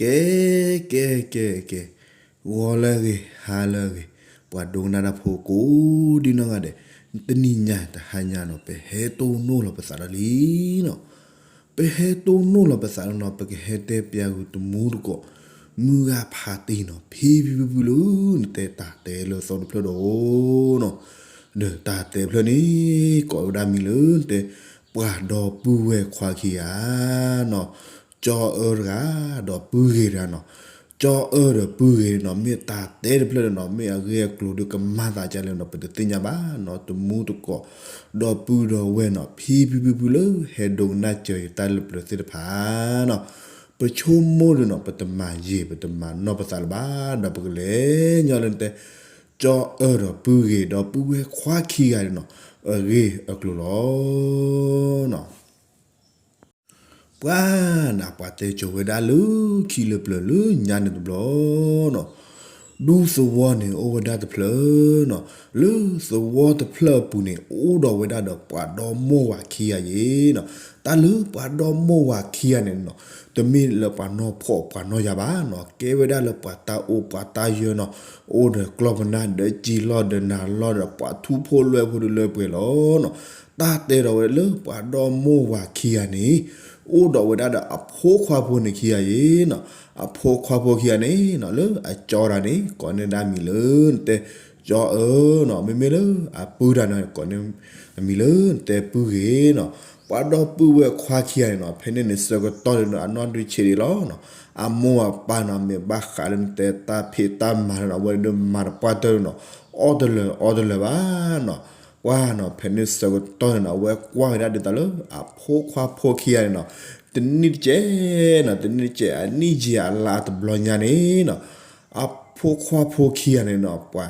ကဲ ကဲ ကဲ ကဲ, ဂီၤလၢအဂ့ၤ ဟါလၢအဂ့ၤ, ပှၤဒိကနၣ်တၢ်ဖိကိးဒံနီၢ်ဂၤဒဲး, တနံၤညါတဟါညါနီၤ ပဟဲတိၢ်နီၣ်လီၤပသးဒီးလံနီၤ, ပဟဲတိၢ်နီၣ်လီၤပသးလၢနီၤ ပကဟဲတဲပျးဂုာ်တမူတကိး မုၢ်ဂၤဖးတံၢ်နီၤ ဖံဖံဖုဖုလၢ နတဲတၢ်တဲလၢသီတဖျၢၣ်ဒီးနီၤ, ဒီးတၢ်တဲဖျၢၣ်န့ၣ် ကိးဝဲဒၣ်မံၤလၢနတဲ ပှၤဒီပုၢ်ဝဲၢ်ခွါခံဂၤနီၤ, ကၠီအၢတဂၤ ဒီးပုၢ်ဂ့ၤတဂၤနီၤ, ကၠီအၢဒီးပုၢ်ဂ့ၤနီၤ မ့ၢ်တၢ်တဲတဖျၢၣ်ဒီးနီၤ မ့ၢ်အဂ့ၢ်အကျိၤဒုးကမၤသးဒ်လဲၣ်နီၤ ပတသ့ၣ်ညါဘၣ်နီၤ, တမူတကိး ဒီပုၢ်ဒီဝဲၢ်နီၤ ဖံဖံဖုဖုလၢ ဟဲဒိကနၣ်စၢၤယတၢ်လၢပျၢၤသ့ၣ်တဖၣ်နီၤ, ပဆိကမိၣ်ဒီးနီၤ ပတမၤယံာ် ပတမၤနီၢ်ပသးလၢၤဘၣ် ဒီးပကလဲၤညီလၢနတဲ ကၠီအၢဒီးပုၢ်ဂ့ၤ ဒီပုၢ်ဝဲၢ်ခွါခံဂၤန့ၣ်နီၤ အဂ့ၢ်အကျိၤလီၤနီၤ. ပှၤနၤ ပှၤတဲစိၤဝဲဒၣ်လၢခံလၢပျၢၤလၢညါန့ၣ်တဘျီနီၤ, ဒူသဝီန့ၣ်အိၣ်ဝဲဒၣ်တဖျၢၣ်နီၤ, လၢသဝီတဖျၢၣ်အပူၤန့ၣ် အိၣ်ဒီးဝဲဒၣ်ဒီးပှၤဒီမိၢ်ဝၤခံဂၤယ့ၤနီၤ, တၢ်လၢပှၤဒီမိၢ်ဝၤခံဂၤန့ၣ်နီၤ တမ့ၢ်လၢပှၤနီၢ်ဖှီၣ်ပှၤနီၢ်ယာ်ဘၣ်နီၤ, ကဲဝဲဒၣ်လၢပှၤတၢ်အိၣ်ပှၤတၢ်ယၢၤနီၤ, အိၣ်ဒီးကျီၢ်ပနၢ်ဒီးစံာ်လီၢ်ဒီးနၤလီၢ်ဒီးပှၤထူဖိလွဲဖိဒုးလၢပှဲၤလီၤနီၤ, တၢ်တဲဒီးဝဲလၢပှၤဒီမိၢ်ဝၤခံဂၤန့ၣ် အိၣ်ဒီးဝဲဒၣ်ဒီးအဖိခွါဖိန့ၣ်ခံဂၤယ့ၤနီၤ, အဖိခွါဖိခံဂၤန့ၣ်နီၤ လၢအကၠီတၢ်န့ၣ် ကိးန့ၢ်ဒၣ်မံၤလၢနတဲ ကၠီအၢနီၤ, မ့မ့ၢ်လၢအပုၢ်တၢ်န့ၣ် ကိးန့ၢ်အမံၤလၢနတဲပုၢ်ဂ့ၤနီၤ, ပှၤဒီပုၢ်ဝဲၢ်ခွါခံဂၤန့ၣ်နီၤ ဖဲန့ၣ်န့ၣ်ဆၢကတီၢ်န့ၣ် အနီၢ်ဒုးဆံးဒံးလီၤနီၤ, အမိၢ်အပၢ်နီၤ မ့ၢ်ဘၣ်ဃးလၢနတဲတၢ်ဖံးတၢ်မၤန့ၣ်နီၤ အဝဲဒုးမၤတပှၢ်တၢၢ်န့ၣ်နီၤ, အီၣ်တလၢာ်အီတလၢာ်ဘၣ်နီၤ, ပှၤနီၤ ဖဲန့ၣ်ဆၢကတီၢ်န့ၣ်နီၤ အဝဲကွၢ်ဝဲဒၣ်ဒ်သိးလၢအဖိခွါဖိခံဂၤန့ၣ်နီၤ, တနံၣ်တစဲးနီၤ တနံၣ်တစဲး အနံၣ်ယံာ်အလါတဘျီညါန့ၣ်နီၤ, အဖိခွါဖိခံဂၤန့ၣ်နီၤ ပှၤ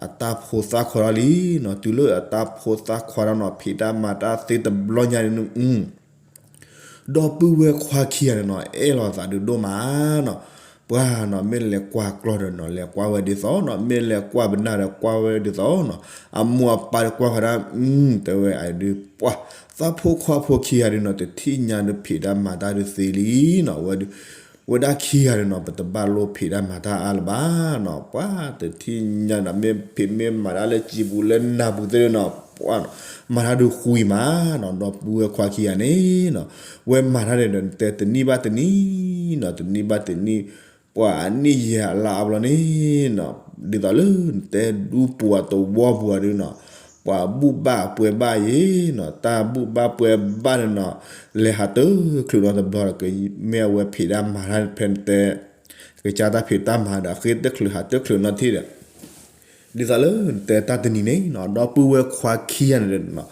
အတၢ်ဖိသၣ်ခွါထီၣ်လံနီၤ, တုၤလၢအတၢ်ဖိသၣ်ခွါထီၣ်နီၤ ဖံးတၢ်မၤတၢ်သ့တဘျီညါန့ၣ် ဒီပုၢ်ဝဲၢ်ခွါခံဂၤန့ၣ်နီၤ အဲၣ်လီၤသးဒုးဒိၣ်မးနီၤ, ပှၤနီၤ မ့ၢ်လဲၤကွၢ်ကျီၢ်ဒီးနီၤ လဲၤကွၢ်ဝဲဒ်သိးနီၤ, မ့ၢ်လဲၤကွၢ်ပနၢ်ဒီးကွၢ်ဝဲဒ်သိးနီၤ, အမိၢ်အပၢ်ဒီးကွၢ်ဃီဒၣ်, တဲဝဲအဒုး ပှၤသးဖိခွါဖိခံဂၤဒုးနီၤ တထံၣ်ညါဒုးဖံးတၢ်မၤတၢ်ဒုးသ့လံနီၤ, ဝဲဒုး ဝဲဒၣ်ခံဂၤဒုးနီၤ ပတဘၣ်လိၣ်ဖံးတၢ်မၤတၢ်အါလၢၤဘၣ်နီၤ, ပှၤတထံၣ်ညါနီၤ မ့ၢ်ဖံးမ့ၢ်မၤတၢ်လၢစံာ်ပူၤလၢနၢ်ပူၤသ့ၣ်နီၤ, ပှၤနီၤ မၤတၢ်ဒုးဃုအံၤမးနီၤ, ဒီပုၢ်ဝဲၢ်ခွါခံဂၤန့ၣ်နီၤ, ဝဲမၤတၢ်န့ၣ်ဒီး နတဲတနံၣ်ဘၣ်တနံၣ်နီၤ တနံၣ်ဘၣ်တနံၣ် ပှၤအနံၣ်ယံာ်အလါအါဘျီန့ၣ်နီၤ, ဒ်သိးလၢနတဲဒူပူၤအသဝီပူၤအဒုးနီၤ, ပှၤဘူၣ်ဘၣ်ပှဲၤဘၣ်ယ့ၤနီၤ, တၢ်ဘူၣ်ဘၣ်ပှဲၤဘၣ်န့ၣ်နီၤ, လဲၤဟးတချုးနီတဘျီဒီး ကမ့ၢ်အဝဲဖံးတၢ်မၤတၢ်ဖဲနတဲ ကစၢ်တၢ်ဖံးတၢ်မၤဒီး ဃ့တချုးဟးတချုးနီတထံၣ်ဒီး ဒ်သိးလၢနတဲတၢ်တနံၤန့ၣ်နီၤ ဒီပုၢ်ဝဲၢ်ခွါခံဂၤန့ၣ်နီၤ,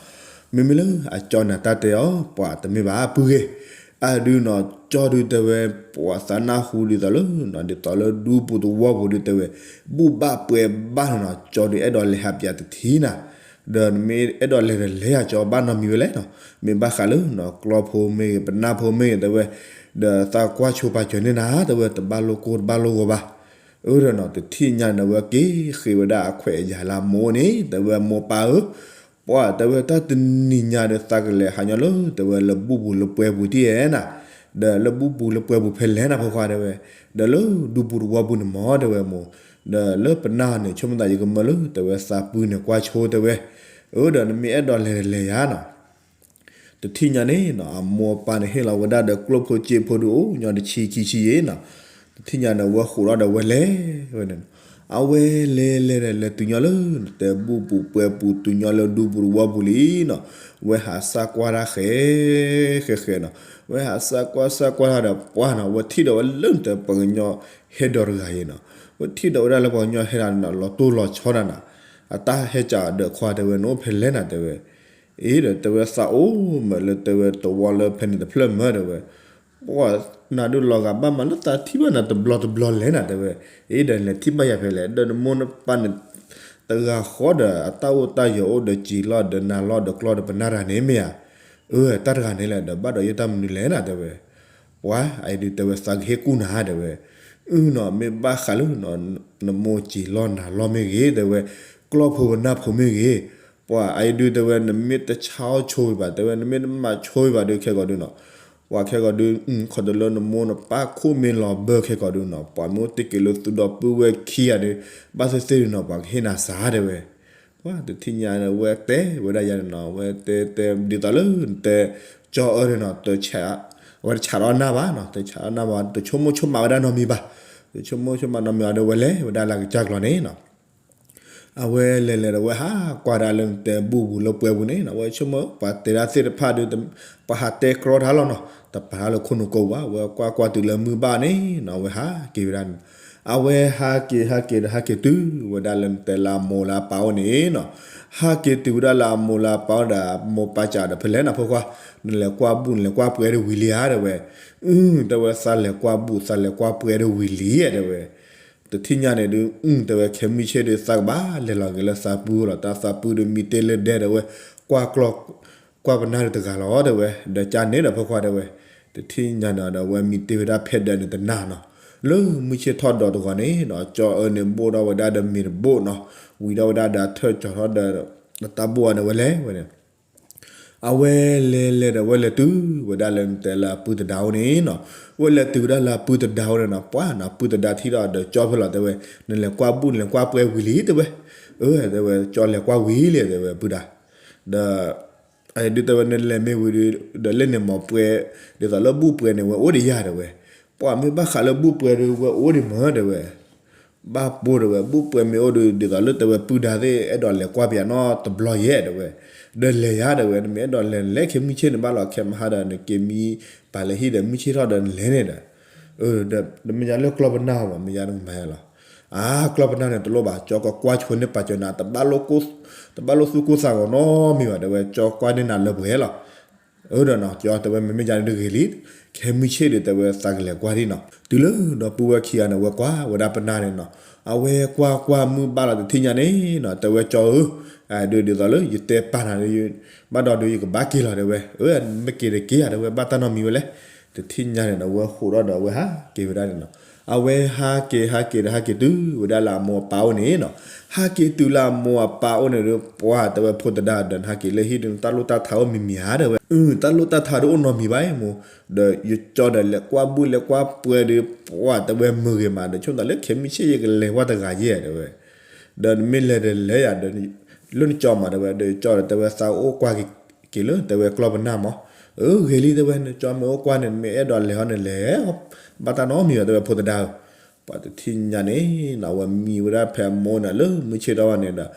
မ့မ့ၢ်လၢအကၠီန့ၣ်တၢ်တဲအီၤ ပှၤတမ့ၢ်ဘၣ်ပုၢ်ဂ့ၤ, အဒုးနီၤ ကၠီဒုးတဲဝဲ ပှၤသးနၢ်ဟူဒ်သိးလၢနီၤ ဒ်သိးလၢဒူပူၤသဝီပူၤဒုးတဲဝဲ ဘူၣ်ဘၣ်ပှဲၤဘၣ်န့ၣ်နီၤ, ကၠီဒုးအဲၣ်ဒိးလဲၤဟးပၠးတထံၣ်နၤ, ဒီးနမ့ၢ်အဲၣ်ဒိးလဲၤဒီးလဲၤယၤ ကၠီဘၣ်နီတမံၤဝဲလဲၣ်နီၤ, မ့ၢ်ဘၣ်ဃးလၢနီၤ ကျီၢ်ဖိမ့ၢ်ဂ့ၤ ပနၢ်ဖိမ့ၢ်ဂ့ၤတဲဝဲ, ဒီးသးကွၢ်ဆိပာ်စၢၤန့ၢ်နၤ တဲဝဲ တဘၣ်လိၣ်ကိၢ်တဘၣ်လိၣ်ဂီၤဘၣ် အၢဒီးနီၤ တထံၣ်ညါန့ၣ် အဝဲက့ၤဃ့ဝဲဒၣ်အခွဲးအယာ်လၢအမိၢ်န့ၣ် တဲဝဲမိၢ်ပၢ်ဧၢ, ပှၤတဲဝဲတၢ်တနံၤညါဒီး သးကလဲၤဟးညီလၢ တဲဝဲလၢဘူၣ်ပူၤလၢပှဲၤပူၤတံၢ်ဧဲနၤ, ဒီးလၢဘူၣ်ပူၤလၢပှဲၤပူၤဖဲလဲၣ်နၤဖိခွါတဲဝဲ, ဒီးလၢဒူပူၤသဝီပူၤန့ၣ်မ့ၢ်တဲဝဲမိၢ်, ဒီးလၢပနၢ်န့ၣ် ဆိကမိၣ်သးယကမၢလၢ တဲဝဲသးပူၤန့ၣ်ကွၢ်ဆိတဲဝဲ, အၢဒီးနမ့ၢ်အဲၣ်ဒိးလဲၤဒီးလဲၤယၤနီၤ တထံၣ်ညါန့ၣ်နီၤ အမိၢ်အပၢ်န့ၣ်ဟ့ၣ်လီၤဝဲဒၣ်ဒီးကျိၣ်ဖိစ့ဖိဒုးအိၣ်ညီတဆံခံဆံယဲၢ်နီၤ, တထံၣ်ညါန့ၣ် ဝဲဃိးထီၣ်ဒီးဝဲလဲၤဝဲန့ၣ်နီၤ, အဝဲလဲၤလဲၤဒီးလဲၤတုၤညီလၢ တဲဘူၣ်ပူၤပှဲၤပူၤတုၤညီလၢဒူပူၤသဝီပူၤလံနီၤ, ဝဲဟးစၢ်ကွၢ်တၢ်ဃဲၤဃဲၤဃဲၤနီၤ, ဝဲဟးစၢ်ကွၢ်စၢ်ကွၢ်တၢ်ဒီးပှၢ်နီၤ ဝဲထံၣ်ဒီးဝဲလၢနတဲပှၤကညီဟဲဒီးတဂၤအံၤနီၤ, ဝဲထံၣ်ဒီးဝဲဒၣ်လၢပှၤကညီဟဲဒီးနီၤ လီၤတိၢ်လီၤဆီဒၣ်နၤ, အတၢ်ဟဲကးဒီးခွါတဲဝဲ နအိၣ်ဖဲလဲၣ်နၤတဲဝဲ အ့ဒီးတဲဝဲသးအိၣ်မးလၢတဲဝဲသဝီလၢဖဲန့ၣ်တဖျၢၣ်မးတဲဝဲ, ပှၤနၤဒုးလီၤဂာ်ဘၣ်မးလၢသးထံၣ်ဘၣ်နၤတဘျီတဘျီလဲၣ်နၤတဲဝဲ, အ့ဒီးလဲၤထံၣ်ဘၣ်ယၤဖဲလဲၣ် ဒီးနမိၢ်နပၢ်န့ၣ် တဂၤဃီဒီးအတၢ်အိၣ်တၢ်ယၢၤအိၣ်ဒီးစံာ်လီၢ်ဒီးနၤလီၢ်ဒီးကျီၢ်ဒီးပနၢ်တၢ်န့ၣ်မ့ၢ်ဧါ, အၢ တၢ်တဂၤန့ၣ်လဲၣ် ဒီးဘၣ်ဒီးယတၢ်မနုၤလဲၣ်နၤတဲဝဲ ပှၤအံၤဒုးတဲဝဲသးကဟ့ၣ်ကူၣ်နၤတဲဝဲ, အုနီၤ မ့ၢ်ဘၣ်ဃးလၢ နမိၢ်စံာ်လီၢ်နၤလီၢ်မ့ၢ်ဂ့ၤတဲဝဲ, ကျီၢ်ဖိပနၢ်ဖိမ့ၢ်ဂ့ၤ, ပှၤအံၤဒုးတဲဝဲ နမ့ၢ်တဆါအီၣ်ဆိဝံၤဘၣ်တဲဝဲ နမ့ၢ်တမၤဆိဝံၤဘၣ်ဒုးခဲကိာ်ဒုးနီၤ, ပှၤခဲကီးဒုး ခီတလၢနမိၢ်နပၢ်ခိၣ်မ့ၢ်လီၤဘၢခဲကီးဒုးနီၤ ပှၤမ့ၢ်အိၣ်တ့ၢ်က့ၤလၢသုဒီပုၢ်ဝဲၢ်ခံဂၤဒီး ဘၣ်သ့ၣ်သ့ၣ်ဒုးနီၤ ပှၤကဟ့ၣ်နၤစးတဲဝဲ. ပှၤတထံၣ်ညါဒီး ဝဲတဲဝဲဒၣ်ယၤန့ၣ်နီၤ ဝဲတဲတဲဒ်သိးလၢနတဲ ကၠီအၢန့ၣ်နီၤ တဆး အဝဲတဆးထီၣ်နၢ်ဘၣ်နီၤ တဆးထီၣ်နၢ်ဘၣ် တဆိကမိၣ်ဆိကမးဝဲဒၣ်နီတမံၤဘၣ်. တဆိကမိၣ်ဆိကမးနီတမံၤဘၣ်ဒီး ဝဲလဲၤဝဲဒၣ်လၢကစၢ်ကျီၤန့ၣ်နီၤ အဝဲလဲၤလဲၤဒီး ဝဲဟးကွၢ်ဒၣ်လၢနတဲဘူၣ်ဘူၣ်လၢပှဲၤပူၤန့ၣ်နီၤ ဝဲဆိကမိၣ် ပှၤတဲဒၣ်သ့ၣ်တဖၣ်ဒီး ပှၤဟးတဲကြီတၢ်လီၤနီၤ တပာ်တၢ်လၢခိၣ်နူာ်ကိးပူၤဘၣ် ဝဲကွၢ်ကွၢ်တုၤလၢမုၢ်ဘၣ်န့ၣ်နီၤ ဝဲဟးက့ၤဝဲဒၣ်န့ၣ် အဝဲဟးက့ၤဟးက့ၤဒီး ဟးက့ၤတုၤဝဲဒၣ်လၢနတဲလၢအမိၢ်လၢအပၢ်အိၣ်န့ၣ်နီၤ ဟးက့ၤတုၤဝဲဒၣ်လၢအမိၢ်လၢအပၢ်အိၣ်ဒီး မိၢ်ပၢ်စံးဒီး ဖဲလဲၣ်နီၤဖိခွါ နလဲၤကွၢ်ဘူၣ်နလဲၤကွၢ်ပှဲၤဒီးဝံၤလံဧါတဲဝဲ. အၢ တဲဝဲ သးလဲၤကွၢ်ဘူၣ်သးလဲၤကွၢ်ပှဲၤဒီးဝံၤလံဧါတဲဝဲ. တထံၣ်ညါန့ၣ်ဒုး အၢ တဲဝဲ ခဲမုၢ်ဆ့ၣ်ဒုး သးကဘၣ်လဲၤလီၤက့ၤလၢသးပူၤလီၤ တၢ်သးပူၤဒုး မံတ့ၢ်လၢဒဲတဲဝဲ ကွၢ်ကျီၢ် ကွၢ်ပနၢ်ဒုးတဂၤလီၤတဲဝဲ ဒီးကၢ်န့ၣ်ဒီးဖိခွါတဲဝဲ. တထံၣ်ညါန့ၣ်ဒီး ဝဲမံတ့ၢ်ဝဲဒၣ်ဖဲဒၢးန့ၣ်တနၢ်နီၤ လၢမုၢ်ဆ့ၣ်ထီၣ်ဒီးတဂီၤန့ၣ်နီၤ ကၠီအၢန့ၣ်ဘိၣ်ထီၣ်ဝဲဒၣ်ဒီးမ့ၤတဘိၣ်နီၤ ဝံၤထီၣ်ဝဲဒၣ်ဒီးထၢၣ်ကၠီၤထီၣ်ဒီး တၢ်ဘိၣ်အီၤန့ၣ် ဝဲလဲၤဝဲန့ၣ် အဝဲလဲၤလဲၤဒီး ဝဲလဲၤတုၤဝဲဒၣ်လၢနတဲလၢအပုၢ်သဒါအိၣ်န့ၣ်နီၤ ဝဲလဲၤတုၤဝဲဒၣ်လၢအပုၢ်သဒါအိၣ်န့ၣ်နီၤ ပှၢ်နီၤ ပုၢ်သဒါထံၣ်ဒီးဒီးကၠီဖဲလီၤတဲဝဲ နလဲၤကွၢ်ဘူၣ်နလဲၤကွၢ်ပှဲၤဝံၤလံတဲဝဲ. အၢ တဲဝဲ ကၠီလဲၤကွၢ်ဝံၤလံတဲဝဲ ပုၢ်သဒါ ဒီး ဒုးတဲဝဲ နလဲၤမ့ၢ်ဝံၤဒီး ဒီးလၢန့ၣ်မ့ၢ်ပှဲၤ ဒ်သိးလၢဘူၣ်ပှဲၤန့ၣ် ဝဲအိၣ်ဒံးယၤတဲဝဲ. ပှၢ်မ့ၢ်ဘၣ်ဃးလၢဘူၣ်ပှဲၤဒီး ဝဲအိၣ်ဒံးမ့ၢ်တဲဝဲ ဘၣ်ပိတဲဝဲ ဘူၣ်ပှဲၤမ့ၢ်အိၣ်ဒီး ဒ်သိးလၢတဲဝဲ ပုၢ်ဒါသ့ၣ် အဲၣ်ဒိးလဲၤကွၢ်ပယီၤနီတဘျီယဲၢ်တဲဝဲ. ဒီးလဲၤယၤတဲဝဲ နမ့ၢ်အဲၣ်ဒိးလဲၤ နလဲၤခဲမုၢ်ဆ့ၣ်န့ၣ်ဘၣ်လီၤ ခဲမဟါဒီး နက့ၤမံပာ်လၢဟံၣ်ဒီး မုၢ်ဆ့ၣ်ထီၣ်ဒီးနလဲၤန့ၣ်ဒီး ဒီးမ့ၢ်ယါလၢကျီၢ်ပနၢ်မး မ့ၢ်ယါနကမၤယါလီၤ. အါ ကျီၢ်ပနၢ်န့ၣ်တလိၣ်ဘၣ် ကၠီကကွၢ်ဆိန့ၢ်ပာ်စၢၤနၤ တဘၣ်လိၣ်သူၣ်ကိၢ်သးဂီၤနီတမံၤဘၣ်တဲဝဲ ကၠီကွၢ်န့ၢ်နၤလၢပှဲၤလီၤ. အၢ ဒီးနီၤ ကၠီတဲဝဲ မ့မ့ၢ်ယါန့ၣ်တဂ့ၤလံ ခဲမုၢ်ဆ့ၣ်ဒီးတဲဝဲ သးကလဲၤကွၢ်ဒံးနီၤ တုၤလၢဒီပုၢ်ဝဲၢ်ခံဂၤန့ၣ် ဝဲကွၢ်ဝဲဒၣ်ပနၢ်န့ၣ်နီၤ အဝဲကွၢ်ကွၢ်မုၢ်ဘၣ်လီၤတထံၣ်ညါန့ၣ်နီၤ တဲဝဲကၠီဧၢ ဒုးဒ်သိးလၢယတဲပာ်နၤ ဘၣ်ဒီးဒုးယကဘၣ်က့ၤလီၤတဲဝဲ အၢ မ့ၢ်က့ၤတက့ၤဧါတဲဝဲ ဘၣ်တၢ်နီတမံၤဝဲလဲၣ်. တထံၣ်ညါန့ၣ်ဒီး ဝဲဟးဒီးဒီးဝဲဟးက့ၤဝဲဒၣ်န့ၣ်နီၤ အဝဲဟးက့ၤဟးက့ၤဒီးဟးက့ၤတုၤဝဲဒၣ်လၢအမိၢ်အပၢ်အိၣ်န့ၣ်နီၤ ဟးက့ၤတုၤလၢအမိၢ်အပၢ်အိၣ်န့ၣ်ဒီး ပှၢ်တဲဝဲ ဖိသဒါဒီး နဟးက့ၤလၢဟံၣ်ဒီး နတၢ်လိၣ်တၢ်ထးအိၣ်မံၤမံၤဧါတဲဝဲ. အၢ တၢ်လိၣ်တၢ်ထးဒီးအိၣ်နီတမံၤဘၣ်မ့ၢ် ဒီးယကၠီဒီးလဲၤကွၢ်ဘူၣ်လဲၤကွၢ်ပှဲၤဒီး ပှၢ်တဲဝဲ မုာ်ဂ့ၤမးဒီး ဆိကမိၣ်သးလၢခဲမုၢ်ဆ့ၣ်ယကလဲၤဝဲတဂၤယဲၢ်တဲဝဲ ဒီးနမ့ၢ်လဲၤဒီးလဲၤယၤဒီး လၢနကၠီမးတဲဝဲ ဒီးယကၠီဒီးတဲဝဲ သးအိၣ်ကွၢ်က့ၤလၢတဲဝဲကျီၢ်ပနၢ်မး အၢ ဂ့ၤလံတဲဝဲ နကၠီမ့ၢ်အိၣ်ကွၢ်န့ၣ် နမ့ၢ်အဲၣ်ဒိးလဲၤဟီန့ၣ်လဲၤ ဘၣ်တၢ်နီတမံၤဘၣ်တဲဝဲ ဖိသဒါဧၢ ပှၢ်တထံၣ်ညါန့ၣ်နီၤ ဝဲမံဝဲဒၣ်ဖဲအမိၢ်န့ၣ်လၢမုၢ်ဆ့ၣ်ထီၣ်ဘၣ်န့ၣ်ဒီး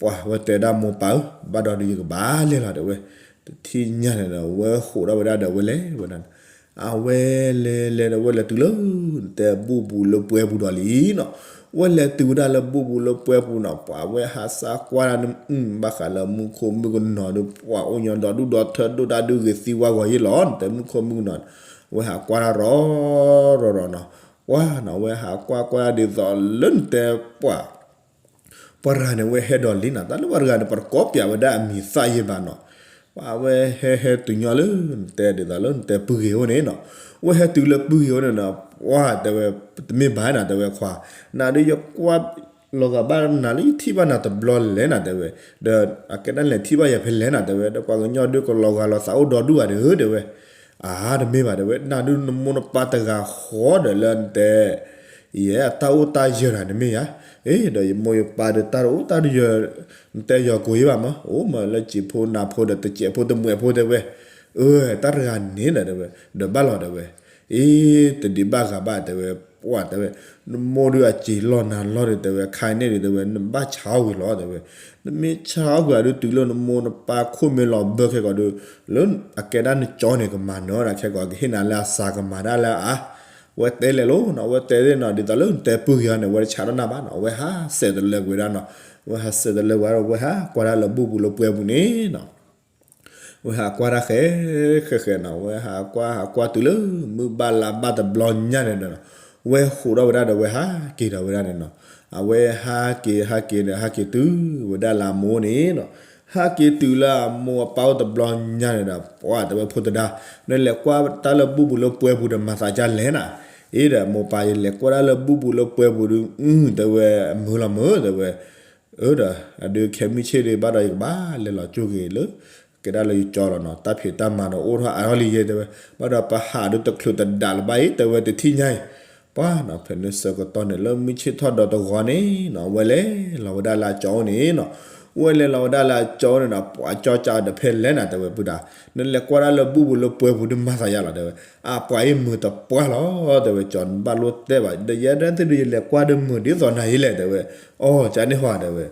ပှၢ်ဝဲတဲဒၣ်မိၢ်ပၢ်ဧၢ ဘၣ်ဒီးဒုးယကဘၣ်လဲၤလီၤတဲဝဲ. တထံၣ်ညါန့ၣ်ဒီး ဝဲဟးဒီးဝဲဒၣ်ဒီးဝဲလဲၤဝဲဒၣ်န့ၣ် အဝဲလဲၤလဲၤဒီးဝဲလဲၤတုၤလၢ တဲဘူၣ်ပူၤလၢပှဲၤပူၤဒီးလံနီၤ ဝဲလဲၤတုၤဝဲဒၣ်လၢဘူၣ်ပူၤလၢပှဲၤပူၤနီၤ ပှၢ်ဝဲဟးစၢ်ကွၢ်ဒၣ်န့ၣ် ဘၣ်ဃးလၢမူခိၣ်မုၣ်ကနီၤဒီး ပှၢ်အိၣ်ညီဒီဒူၣ်ဒီထၢ ဒိၣ်တၢ်ဒုးဂ့ၤသံဝါဂီၤယ့ၣ်လီၤ နတဲမူခိၣ်မုၣ်ကနီၤ ဝဲဟးကွၢ်တၢ်ရီၤရီၤရီၤနီၤ ပှၢ်နီၤ ဝဲဟးကွၢ်ကွၢ်ဒ်သိးလၢနတဲပှၢ် ပှၤတဂၤန့ၣ် ဝဲဟဲဒီးလံနီၤ တၢ်လၢပှၤတဂၤန့ၣ် ပတကိးပၠးဝဲဒၣ်အမံၤသၣ်ယဲၢ်ဘၣ်နီၤ ပှၢ်ဝဲဟဲဟဲတုၤညီလၢ နတဲဒ်သိးလၢနတဲပုၢ်ဂ့ၤအိၣ်န့ၣ်နီၤ ဝဲဟဲတုၤလၢပုၢ်ဂ့ၤအိၣ်န့ၣ်နီၤ ပှၢ်တဲဝဲ တမ့ၢ်ဘၣ်နၤတဲဝဲခွါ နၤဒုးယကွၢ်လီၤဂာ်ဘၣ်နၤလၢယထံၣ်ဘၣ်နၤတဘျီလဲၣ်နၤတဲဝဲ ဒီးအကဲဒၣ်လဲၤထံၣ်ဘၣ်ယၤဖဲလဲၣ်နၤတဲဝဲ ဒီးပှၤကညီဒုးကလီၤဂာ်လီၤသးအိၣ်ဒီဒူၣ်ဧါဒီးတဲဝဲ အါ တမ့ၢ်ဘၣ်တဲဝဲ နၤဒုးနမိၢ်နပၢ်တဂၤဃီဒီးလၢနတဲ ယဲအတၢ်အိၣ်တၢ်ယၢၤတဂၤန့ၣ်မ့ၢ်ယၤ အ့ ဒီးယမိၢ်ယပၢ်ဒီးတၢ်အိၣ်တၢ်ယၢၤ နတဲယီၤကိးယ့ၢ်ဘၣ်မး အိၣ်မးလၢစံာ်ဖိနၢ်ဖိဒီးတစဲးဖိတမှဲးဖိတဲဝဲ အၢ တၢ်တဂၤန့ၣ်ဒီးတဲဝဲ ဒီးဘၣ်လီၤတဲဝဲ အ့ တဒံးဘၣ်ဂၤဘၣ်တဲဝဲ ပှၢ်တဲဝဲ နမိၢ်ဒုးအစံာ်လီၢ်နၤလီၢ်ဒီးတဲဝဲ ခါအံၤန့ၣ်ဒုးတဲဝဲ နဘၣ်ဆါအီၣ်ဂ့ၤလီၤတဲဝဲ နမ့ၢ်ဆါအီၣ်ကွံာ်အီၤဒုးတုၤလၢနမိၢ်နပၢ်ခိၣ်မ့ၢ်လီၤဘၢခဲကီးဒုး လၢအကဲဒၣ်နကၠီန့ၣ် ကမၤနၢၤဒၣ်ခဲကီး ကဟ့ၣ်နၤလၢအစှၤကမၤတၢ်လၢအါ ဝဲတဲလဲၣ်လိၤနီၤ ဝဲတဲသ့ၣ်နီၤ ဒ်သိးလၢနတဲပုၢ်ဂ့ၤအီၤန့ၣ် ဝဲတဆးထီၣ်နၢ်ဘၣ်နီၤ ဝဲဟးစဲးတလၢကွံာ်ဝဲဒၣ်နီၤ ဝဲဟးစဲးတလၢကွံာ်ဝဲဒၣ် ဝဲဟးကွၢ်တၢ်လၢဘူၣ်ပူၤလၢပှဲၤပူၤန့ၣ်နီၤ ဝဲဟးကွၢ်တၢ်ဃဲ ဃဲဃဲနီၤ ဝဲဟးကွၢ်ဟးကွၢ်တုၤလၢ မုၢ်ဘၣ်လါဘၣ်တဘျီညါန့ၣ်ဒီး ဝဲဟးဒီးဝဲဒၣ်ဒီးဝဲဟးက့ၤဒီးဝဲဒၣ်န့ၣ်နီၤ အဝဲဟးက့ၤဟးက့ၤဒီးဟးက့ၤတုၤဝဲဒၣ်လၢအမိၢ်န့ၣ်နီၤ ဟးက့ၤတုၤလၢအမိၢ်အပၢ်အိၣ်တဘျီညါန့ၣ်ဒီး ပှၢ်တဲဝဲဖိသဒါ နလဲၤကွၢ်တၢ်လၢဘူၣ်ပူၤလၢပှဲၤပူၤဒီးမၤသးဒ်လဲၣ်နၤ အ့ဒီးမိၢ်ပၢ် ယလဲၤကွၢ်တၢ်လၢဘူၣ်ပူၤလၢပှဲၤပူၤဒုး အု တဲဝဲ အမုာ်လီၤမုာ်တဲဝဲ အၢဒီး အဒုးခဲမုၢ်ဆ့ၣ်ဒုးဘၣ်ဒီးယကဘၣ်လဲၤလီၤကၠိက့ၤလၢ ကဲဒၣ်လၢယကၠီလီၤနီၤ, တၢ်ဖံးတၢ်မၤဒီးအိၣ်ထီၣ်အါထီၣ်လံယဲ တဲဝဲ, ဘၣ်ဒီးပဟးဒုးတချုးတဒးလၢၤဘၣ်အံၤ တဲဝဲ တထံၣ်ညါအံၤ, ပှၤနီၤ ဖဲန့ၣ်ဆၢကတီၢ်န့ၣ် လၢမုၢ်ဆ့ၣ်ထီၣ်ဒီးတဂီၤန့ၣ်နီၤ ဝဲလဲၤလီၤဝဲဒၣ်လၢအကၠီအိၣ်န့ၣ်နီၤ, ဝဲလဲၤလီၤဝဲဒၣ်လၢအကၠီအိၣ်န့ၣ်နီၤ, ပှၤကၠီကးဒီးဖဲလဲၣ်နၤ တဲဝဲ ပုၢ်ဒါ, နလဲၤကွၢ်ဒၣ်လၢဘူၣ်ပူၤလၢပှဲၤပူၤဒုးမၤသးယါလီၤ တဲဝဲ, အပှၤအံၤမုာ်တပှၢ်လီၤ တဲဝဲ, ကၠီနဘၣ်လိၣ်တဲဘၣ် ဒီးယဲဒၣ်သ့ၣ်ဒုး ယလဲၤကွၢ်ဒုးမုာ်ဒ်သိးနၤအံၤလဲၣ် တဲဝဲ, အိ ကန့ၣ်ဟီ တဲဝဲ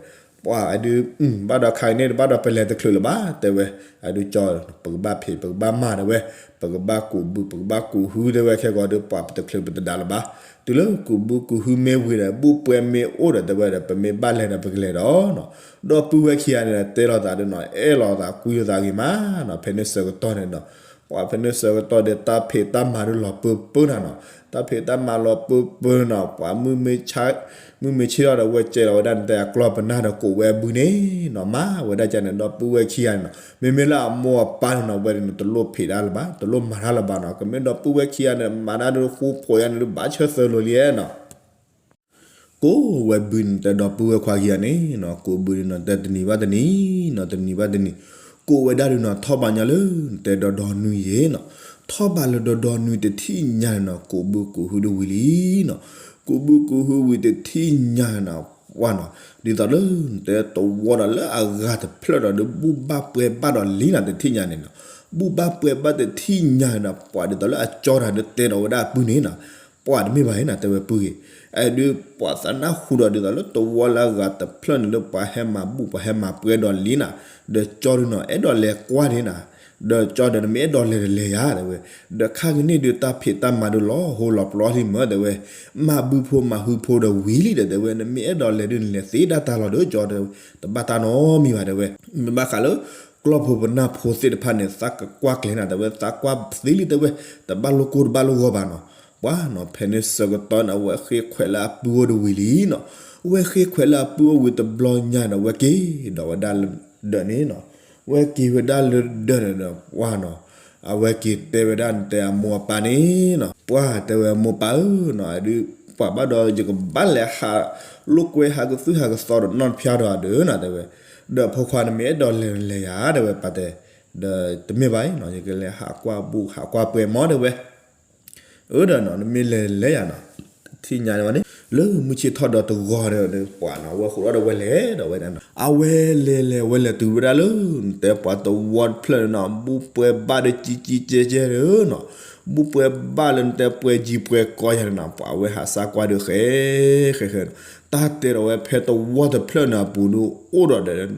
ပှၤအဒုး ဘၣ်ဒီးခါကန့ၣ် တဘၣ်ဒီးပလဲၤတချုးလၢၤဘၣ် တဲဝဲ, အဒုးကၠီ ပကဘၣ်ဖံး ပကဘၣ်မၤ တဲဝဲ, ပကဘၣ်ကူးဘု ပကဘၣ်ကူးဟု တဲဝဲ, ခဲကီးဒုး ပှၤပတချုးပတဒးလၢၤဘၣ်, တုၤလၢကူးဘုကူးဟုမ့ၢ်ဝံၤဒီး ဘူၣ်ပှဲၤမ့ၢ်အိၣ်ဒီး တဲဝဲဒီး ပမ့ၢ်ဘၣ်လဲၤဒီး ပကလဲၤဒီးနီၤ, ဒီပုၢ်ဝဲၢ်ခံဂၤန့ၣ်ဒီး တဲလိာ်သးဒုးနီၤ အဲၣ်လိာ်သး ကွံလိာ်သးဂ့ၤမးနီၤ, ဖဲန့ၣ်ဆၢကတီၢ်န့ၣ်နီၤ ပှၤဖဲန့ၣ်ဆၢကတီၢ်ဒီး တၢ်ဖံးတၢ်မၤဒုးလီၤပၢပၢနၤနီၤ, တၢ်ဖံးတၢ်မၤလီၤပၢပၢနီၤ, ပှၤ မုၢ်မ့ၢ်ဆ့ၣ်ထီၣ်ဒီး ဝဲကဲလီၤဝဲဒၣ်နတဲအကျီၢ်ပနၢ်ဒီး ကိးဝဲအဘုန့ၣ်နီၤ, မၤဝဲဒၣ်ကန့ၣ် ဒီပုၢ်ဝဲၢ်ခံဂၤန့ၣ်နီၤ, မ့မ့ၢ်လၢအမိၢ်အပၢ်န့ၣ်နီၤ ဝဲန့ၣ် တလိၣ်ဖံးတၢ်လၢၤဘၣ် တလိၣ်မၤတၢ်လၢၤဘၣ်နီၤ, ကမ့ၢ်ဒီပုၢ်ဝဲၢ်ခံဂၤန့ၣ် မၤတၢ်ဒုးဃူဖိးယါန့ၣ်ဒုး ဘၣ်ဆၢသၢလိၤလံနီၤ ကိးဝဲဘုန့ၣ် တဲဒီပုၢ်ဝဲၢ်ခွါခံဂၤန့ၣ်နီၤ, ကိးဘုန့ၣ်နီၤ တဲတနံၤဘၣ်တနံၤနီၤ, တနံၤဘၣ်တနံၤ, ကိးဝဲဒၣ်ဒုးနီၤ ထီၣ်ဘးညီလၢ နတဲဒီဒီနွံယဲနီၤ, ထီၣ်ဘးလၢဒီဒီနွံတထံၣ်ညါန့ၣ်နီၤ ကိးဘုကိးဟုဒုးဝံၤလံနီၤ, ကိးဘုကိးဟုဝံၤတထံၣ်ညါန့ၣ်နီၤ ပှၢ်နီၤ, ဒ်သိးလၢ နတဲတဝီဒီးလၢအဂၤတဖျၢၣ်ဒီး ဒုးဘူၣ်ဘၣ်ပှဲၤဘၣ်ဒီးလံနီၤ တထံၣ်ညါန့ၣ်နီၤ, ဘူၣ်ဘၣ်ပှဲၤဘၣ်တထံၣ်ညါန့ၣ်နီၤ ပှၢ်ဒ်သိးလၢအကၠီတၢ်ဒုးတဲဒီးဝဲဒၣ်အပုၢ်န့ၣ်နီၤ ပှၢ်တမ့ၢ်ဘၣ်အံၤနီၤ တဲဝဲပုၢ်ဂ့ၤ, အဲဒုးပှၤသးနၢ်ဟူဒီးဒ်သိးလၢတဝီလၢအဂၤတဖျၢၣ်န့ၣ်လၢပှၤဟဲမၤဘူၣ်ပှၤဟဲမၤပှဲၤဒီးလံနီၤ, ဒီးကၠီဒုးနီၤ အဲၣ်ဒိးလဲၤကွၢ်န့ၣ်နီၤ, ဒီးကၠီဒီးနမ့ၢ်အဲၣ်ဒိးလဲၤဒီးလဲၤယၤတဲဝဲ, ဒီးခါကန့ၣ်ဒုးတၢ်ဖံးတၢ်မၤဒုးလီၤဟိလီၤပျီလံမၢတဲဝဲ, မၤဘုဖိမၤဟုဖိဒီးဝံၤလံဒီးတဲဝဲ, နမ့ၢ်အဲၣ်ဒိးလဲၤဒုးနလဲၤသ့ဒၣ်တၢ်လီၤဒီးကၠီတဲဝဲ, တဘၣ်တၢ်နီတမံၤဘၣ်တဲဝဲ, မ့ၢ်ဘၣ်ဃးလၢ ကျီၢ်ဖိပနၢ်ဖိသ့ၣ်တဖၣ်န့ၣ် သးကကွၢ်ကျဲၤနၤတဲဝဲ, သးကွၢ်သ့လံတဲဝဲ, တဘၣ်လိၣ်ကိၢ်တဘၣ်လိၣ်ဂီၤဘၣ်နီၤ, ပှၢ်နီၤ ဖဲန့ၣ်ဆၢကတီၢ်န့ၣ် အဝဲဃ့ခွဲးလၢအပုၢ်အိၣ်တဝံၤလံနီၤ, ဝဲဃ့ခွဲးလၢအပုၢ်အိၣ်ဝံၤတဘျီညါန့ၣ် ဝဲက့ၤဒီးဝဲဒၣ်လၢဒၢးန့ၣ်နီၤ, ဝဲက့ၤဝဲဒၣ်လၢဒၢးန့ၣ်ဒီး ပှၢ်နီၤ အဝဲက့ၤတဲဝဲဒၣ်နတဲအမိၢ်အပၢ်န့ၣ်နီၤ, ပှၢ်တဲဝဲမိၢ်ပၢ်ဧၢနီၤ, ဒုး ပှၤဘၣ်ဒီးယကဘၣ်လဲၤဟးလိာ်ကွဲဟးကသုၣ်ဟးကသီဒီးနီၢ်တဖၠါဒီးအဒၢးနီၤတဲဝဲ, ဒီးဖိခွါနမ့ၢ်အဲၣ်ဒိးလဲၤလဲၤယၤတဲဝဲ, ပၢ်တဲ, ဒီးတမ့ၢ်ဘၣ်အံၤနီၤ ယကလဲၤဟးကွၢ်ဘူၣ်ဟးကွၢ်ပှဲၤမးတဲဝဲ အၢဒီးနီၤ နမ့ၢ်လဲၤလဲၤယၤနီၤ, တထံၣ်ညါန့ၣ်ဝဲန့ၣ် လၢမုၢ်ဆ့ၣ်ထီၣ်ဒီးတဂီၤဒီး ပှၢ်နီၤ အဝဲဃိးဒီးဝဲလဲၤဒီးဝဲဒၣ်နီၤ, အဝဲလဲၤလဲၤဝဲလဲၤတုၤဝဲဒၣ်လၢ နတဲပှၤတဝီတဖျၢၣ်န့ၣ်နီၤ ဘူၣ်ပှဲၤဘၣ်ဒီးကံကံကဲကဲဒီးနီၤ, ဘူၣ်ပှဲၤဘၣ်လၢနတဲပှဲၤကံပှဲၤကီယၤန့ၣ်နီၤ, ပှၢ်အဝဲဟးစၢ်ကွၢ်ဒီးဃဲ ဃဲဃဲနီၤ, တၢ်တဲဒီးဝဲဖဲတဝီတဖျၢၣ်န့ၣ်အပူၤန့ၣ် အိၣ်ဒီးဒီး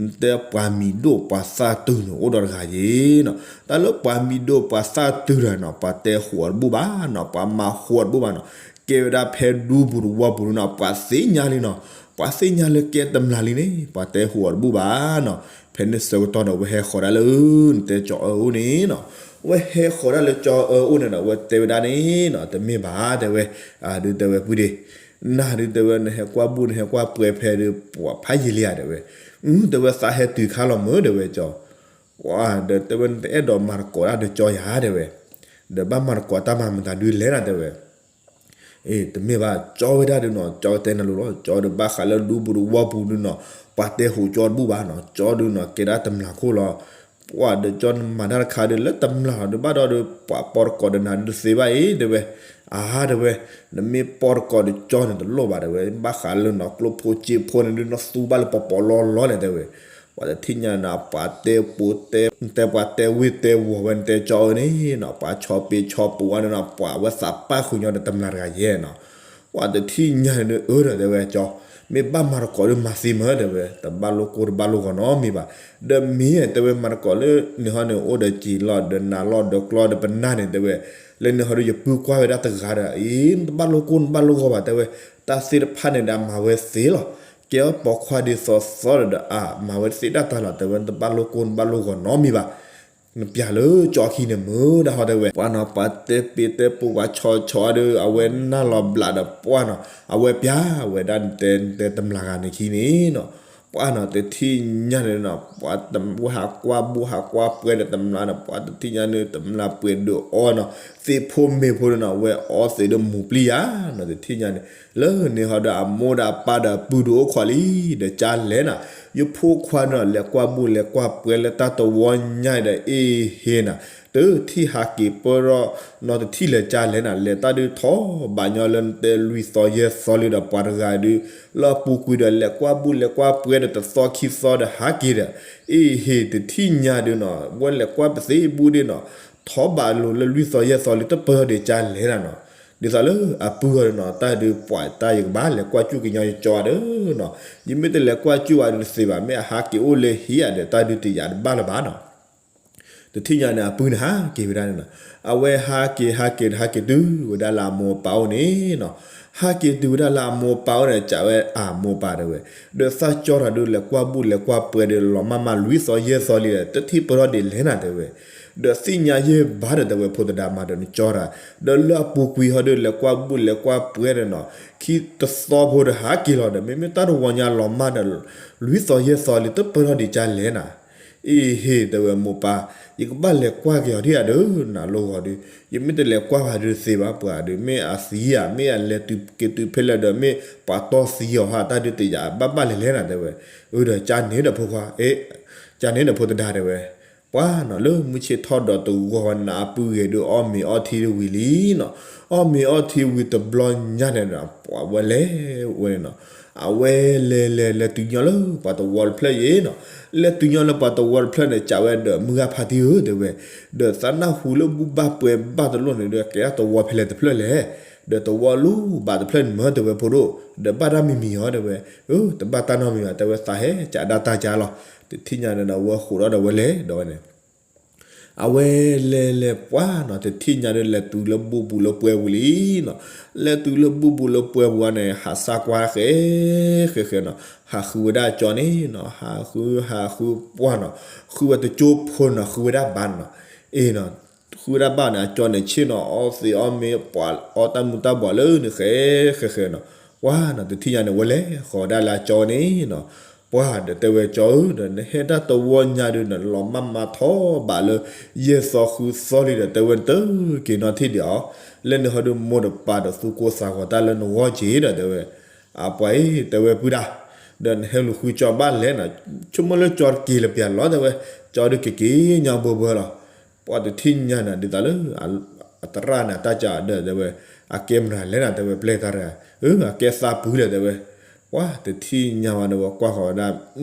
နတဲပှၤမံၤဒိၣ်ပှၤသၣ်တုၤန့ၣ် အိၣ်ဒီးတဂၤယဲနီၤ, တၢ်လၢပှၤမံၤဒိၣ်ပှၤသၣ်တုၤဒီးနီၤ ပှၤတဲဟိးအီၤတဘူၣ်ဘၣ်နီၤ ပှၤမၤဟိးအီၤတဘူၣ်ဘၣ်နီၤ, ကဲဝဲဒၣ်ဖဲဒူပူၤတဝီပူၤန့ၣ်နီၤ ပှၤသ့ၣ်ညါလံနီၤ, ပှၤသ့ၣ်ညါလၢကဲတမျာ်လံန့ၣ် ပှၤတဲဟိးအီၤတဘူၣ်ဘၣ်နီၤ, ဖဲန့ၣ်ဆၢကတီၢ်ဒီး ဝဲဟဲဃီၤဒၣ်လၢ နတဲကၠီအၢအိၣ်န့ၣ်နီၤ, ဝဲဟဲဃီၤဒၣ်လၢကၠီအၢအိၣ်န့ၣ်ဒီး ဝဲတဲဝဲဒၣ်န့ၣ်နီၤ တမ့ၢ်ဘၣ်တဲဝဲ, ဒုးတဲဝဲပုၢ်ဒ့ နၤဒုးတဲဝဲ နဟဲကွၢ်ဘူၣ် နဟဲကွၢ်ပှဲၤဖဲဒုး ပှၤဖးယံာ်လံဧါတဲဝဲ, အု တဲဝဲသးဟဲတုၤခါလီၤမၢတဲဝဲကၠီ, ပှၢ်ဒီးတဲဝဲ နတအဲၣ်ဒိးမၤသကိးတၢ်ဒီးကၠီယၤတဲဝဲ, ဒီးဘၣ်မၤသကိးတၢ်မၤမတၤဒုးလဲၣ်နၤတဲဝဲ, အ့ တမ့ၢ်ဘၣ် ကၠီဝဲဒၣ်ဒုးနီၤ ကၠီတဲနၤလိၤလီၤ ကၠီဒီးဘၣ်ဃးလၢဒူပူၤတဝီပူၤဒုးနီၤ ပှၤတဲဟိးကၠီတဘူၣ်ဘၣ်နီၤ ကၠီဒုးနီၤ ကဲဒၣ်တမျာ်ခိၣ်လီၤ ပှၢ်ဒီးကၠီနမၤတၢ်တခါဒီးလၢတမျာ်လီၤဒီးဘၣ်ဒီး ပှၤပိာ်သကိးဒီးနၤဒုးသ့ဘၣ်အံၤတဲဝဲ, အါတဲဝဲ, နမ့ၢ်ပိာ်သကိးဒီးကၠီန့ၣ်တလိၣ်ဘၣ်တဲဝဲ ဘၣ်ဃးလၢနီၤ ကျိဖိစ့ဖိန့ၣ်ဒုးနီၤ သူဘၣ်လၢပီၤပီၤလီလီန့ၣ်တဲဝဲ, ပှၤတထံၣ်ညါန့ၣ် ပှၤတဲပိာ်တဲ တဲပှၤတဲဝ့ၢ်တဲဝီၤဝဲ နတဲကၠီအၢန့ၣ်နီၤ ပှၤဆီပ့ၤဆီပူၤဝဲန့ၣ်နီၤ ပှၤဝဲသးပၢ်ဃုာ်ညီဒီးတမျာ်တဂၤယဲနီၤ ပှၤတထံၣ်ညါန့ၣ် အၢဒီးတဲဝဲကၠီ, မ့ၢ်ဘၣ်မၤသကိးဒီးမၤသ့မၢတဲဝဲ တဘၣ်လိၣ်ကိၢ်တဘၣ်လိၣ်ဂီၤနီတမံၤဘၣ်, ဒီးမ့ၢ်တဲဝဲမၤသကိးလၢန့ၣ်ဟီန့ၣ် အိၣ်ဒီးစံာ်လီၢ်ဒီးနးလီၢ်ဒီးကျီဒီးပနၢ်န့ၣ်တဲဝဲ, လၢန့ၣ်ဟီဒီးယပုၢ်ကွၢ်ဝဲဒၣ်တဂၤဒီး အံၤ နတဘၣ်လိၣ်ကိၢ်နတဘၣ်လိၣ်ဂီၤဘၣ်တဲဝဲ, တၢ်သ့ၣ်တဖၣ်န့ၣ်ဒီးမၤဝဲသ့လီၤ, ကဲအီၣ်ပိာ်ခွါဒ်သိးသိးဒီးဒီးအါ မၤဝဲသ့တၢ်တၢ်လီၤတဲဝဲ နတဘၣ်လိၣ်ကိၢ်နတဘၣ်လိၣ်ဂီၤနီတမံၤဘၣ် နပျၢ်လၢကၠီခံန့ၣ်မုာ်ဒၣ်ဟီတဲဝဲ ပှၢ်နီၤ ပှၤတဲပ့ၤတဲပူၤပှၤဆီဆီဒီး အဝဲနၢ်လီၤဘျးဒီးပှၢ်နီၤ အဝဲပျၢ်ဝဲဒၣ် နတဲတမျာ်ဂၤန့ၣ်ခံန့ၣ်နီၤ ပှၢ်နီၤ တထံၣ်ညါန့ၣ်နီၤ ပှၤဝဲဟးကွၢ်ဘူၣ်ဟးကွၢ်ပှဲၤဒီးတမျာ်နီၤ ပှၤတထံၣ်ညါန့ၣ် တမျာ်ပှဲၤဒုးအီနီၤ သ့ၣ်ဖိမ့ၢ်ဖိန့ၣ်နီၤ ဝဲအီသံးဒီးမူၤပျံၤယါနီၤ တထံၣ်ညါန့ၣ် လၢန့ၣ်ဟီဒီးအမိၢ်ဒီးအပၢ်ဒီးပုၢ်ဒုးအိၣ်ခိးလံ ဒီးကၢ်လဲၣ်နီၤ ယဖိခွါန့ၣ် လဲၤကွၢ်ဘူၣ်လဲၤကွၢ်ပှဲၤလၢတၢ်တဝီညါဒီး အ့ဟ့နၤ, တထံၣ်ဟးက့ၤပၢၢ်ထီၣ်နီတထံၣ်လၢကၢ်လဲၣ်နၤ, လဲၤတၢ်ဒုးထီၣ်ဘးညီလၢနတဲလွံၢ်သီယဲၢ်သီလံဒီး ပှၤတဂၤဒုး လၢအပူၤကွံာ်ဒီး လဲၤကွၢ်ဘူၣ်လဲၤကွၢ်ပှဲၤဒီးတသီခံသီဒီးဟးက့ၤဒီး အ့ဟ့တထံၣ်ညါဒုးနီၤ, ဝဲလဲၤကွၢ်ပသ့ၣ်ဘူၣ်ဒ့ၣ်နီၤ, ထီၣ်ဘးလိၤလၢလွံၢ်သီယဲၢ်သီလံ တပၢၢ်ထီၣ်ဒံးကၢ်လဲၣ်နၤနီၤ. ဒ်သိးလၢအပုၢ်အီၤနီၤ တၢ်ဒုးပှၤတၢ်ယကဘၣ်လဲၤကွၢ်စူၣ်ကညီယကၠီဒၢနီၤ, ယမ့ၢ်တလဲၤကွၢ်စူၣ်ဘၣ်ဒုးတသ့ဘၣ်, မ့ၢ်အဟးက့ၤအိၣ်လၢဟံၣ်ဧါဒီး တၢ်ဒုးတယာ်တဘၣ်လၢၤဘၣ်နီၤ. တထံၣ်ညါန့ၣ် အပုၢ်န့ၣ်ဟးက့ၤဝဲဒၣ်န့ၣ်နီၤ, အဝဲဟးက့ၤဟးက့ၤဒီးဟးက့ၤတုၤဝဲဒၣ်လၢအမိၢ်အပၢ်အိၣ်န့ၣ်နီၤ, ဟးက့ၤတုၤဝဲဒၣ်လၢအမိၢ်အပၢ်အိၣ်န့ၣ် စံးဝဲအမိၢ်အပၢ်တဲဝဲ, ဒီးသးကၠီတၢ်ဒုးလဲၤကွၢ်ဘူၣ်လဲၤကွၢ်ပှဲၤဒီးလီၤမၢ်မၢ်လွံၢ်သီယဲၢ်သီလံဒီး တထံၣ်ပၢၢ်ထီၣ်ဒံးလဲၣ်နၤတဲဝဲ, ဒီးသ့ၣ်ညါယဲၢ်ဘၣ်ဒီးတဲဝဲ ဖိသဒါမၤဒီးနကၠီတၢ်, ဒီးလၢအပူၤကွံာ်ဟီဒီးလဲၤကွၢ်ဘူၣ်လဲၤကွၢ်ပှဲၤဒီးနီၤ, ခံတသီဖိဒီးဟးက့ၤလီၤဒီး မ့မ့ၢ်တၢ်တဝီညါလီၤမၢ်ဒီး လွံၢ်သီယဲၢ်သီလံ တပၢၢ်ထီၣ်ဒံးကၢ်လဲၣ်နၤ. အ့ဟ့ တဲဝဲမိၢ်ပၢ်, ယကဘၣ်လဲၤကွၢ်က့ၤအီၤဒံးဧါဒုး နၤလိဂီၤဒုး, ယမ့ၢ်တလဲၤကွၢ်ဘၣ်ဒုးတသ့ဘၣ် ပှၤဒုး မ့ၢ်အသံဧါ မ့ၢ်အလဲၤတုၤက့ၤတုၤဖဲလဲၣ်ဒီး မ့ၢ်ပှၤတီၢ်သံအီၤဟါ တၢ်ဒုးတယာ်ဘၣ်ဘၣ်လဲၣ်လဲၣ်နၤတဲဝဲ, အၢဒီးကၢ်န့ၣ်ဒီးဖိခွါ, အ့ ကၢ်န့ၣ်ဒီးဖိသဒါတဲဝဲ, ပှၤနီၤလၢမုၢ်ဆ့ၣ်ထီၣ်ဒီးတဂီၤဝဲန့ၣ် အပုၢ်ဂဲၤဒုးအီၣ်မ့ၤအီထံတဝံၤလံနီၤ, အီၣ်မ့ၤအီထံဝံၤတဘျီညါန့ၣ်ဒီး ပှၤဝဲလဲၤဝဲန့ၣ်နီၤ, အဝဲလဲၤလဲၤလဲၤတုၤညီလၢပှၤတဝီတဖျၢၣ်ယဲနီၤ, လဲၤတုၤညီလၢပှၤတဝီတဖျၢၣ်န့ၣ် စံးဝဲဒီး မုၢ်ဂၤဖါတံၢ်ဧၢ တဲဝဲ, ဒီးသးနၢ်ဟူလၢဘူၣ်ဘၣ်ပှဲၤဘၣ်တလိၣ်န့ၣ်ဒီး ကဲထီၣ်တဝီဖဲလဲၣ်တဖျၢၣ်လဲၣ်, ဒီးတဝီလူၤဘၣ်တဖျၢၣ်န့ၣ်မ့ၢ်တဲဝဲဖိဒိၣ်, ဒီးဘၣ်တၢ်မံၤမံၤဧါတဲဝဲ, အၢ တဘၣ်တၢ်နီတမံၤဘၣ် တဲဝဲသးဟဲကးဒၣ်တၢ်ကါလီၤ, တထံၣ်ညါန့ၣ်ဒီး အဝဲဃိးဒီးဝဲလဲၤဒီးဝဲန့ၣ် အဝဲလဲၤလဲၤပှၤနီၤ တထံၣ်ညါဒီး လဲၤတုၤလၢဘူၣ်ပူၤလၢပှဲၤပူၤလံနီၤ, လဲၤတုၤလၢဘူၣ်ပူၤလၢပှဲၤပူၤန့ၣ် ဟးစၢ်ကွၢ်ဃဲ ဃဲဃဲနီၤ, ဟးဃုဝဲဒၣ်အကၠီန့ၣ်နီၤ, ဟးဃု ဟးဃုပှၤနီၤ, ဃုဝဲတကၠိဖိနီၤ, ဃုဝဲဒၣ်ဘၣ်နီၤ, အ့နီၤ, ဃုဝဲဒၣ်ဘၣ်န့ၣ် အကၠီန့ၣ်ဆ့ၣ်နီၤ အီသံးအီမ့ၤ ပှၤအီတၢ်မူၤတၢ်ဘှီးလၢန့ၣ်ဃဲ ဃဲဃဲနီၤ, ပှၤနီၤ တထံၣ်ညါန့ၣ် ဝဲလဲၤဃီၤဒၣ်လၢအကၠီန့ၣ်နီၤ, ပှၤဒီးတဲဝဲကၠီဧၢ ဒီးနဟဲတၢ်တဝီညါဒုးနီၤ လီၤမၢ်မၢ်ထီၣ်ဘးလၢ ယဲၢ်သီဃုသီလံဒီး တဲဝဲနတက့ၤနီၣ်ထံၣ်ဒံးအီၤ, လၢန့ၣ်ဟီဒုးမိၢ်ဒီးပၢ်ဒီးသူၣ်ကိၢ်သးဂီၤတၢ်လၢနဂီၢ်က့ၤဒီး တဲဝဲ, အပှၤအံၤ တဲဝဲပုၢ်ဒၢ်, ဒီးနဟဲလူၤဃုကၠီဘၣ်လဲၣ်နီၤ, ဆိကမိၣ်လၢကၠီတက့ၤလၢပျၢၤလီၤ တဲဝဲ, ကၠီဒုးက့ၤက့ၤညီဘၢဘၢလီၤ, ပှၤတထံၣ်ညါန့ၣ် ဒ်သိးလၢ အသရၣ်န့ၣ် အတၢ်ကဒီးတဲဝဲ, အကဲမနုၤလဲၣ်နီၤ တဲဝဲပျဲၢ်တၢ်တဂၤ, အၢ အကဲသးပှၢ်လီၤတဲဝဲ, ပှၤတထံၣ်ညါဝဲန့ၣ် ဝဲကွၢ်ဃီၤဝဲဒၣ်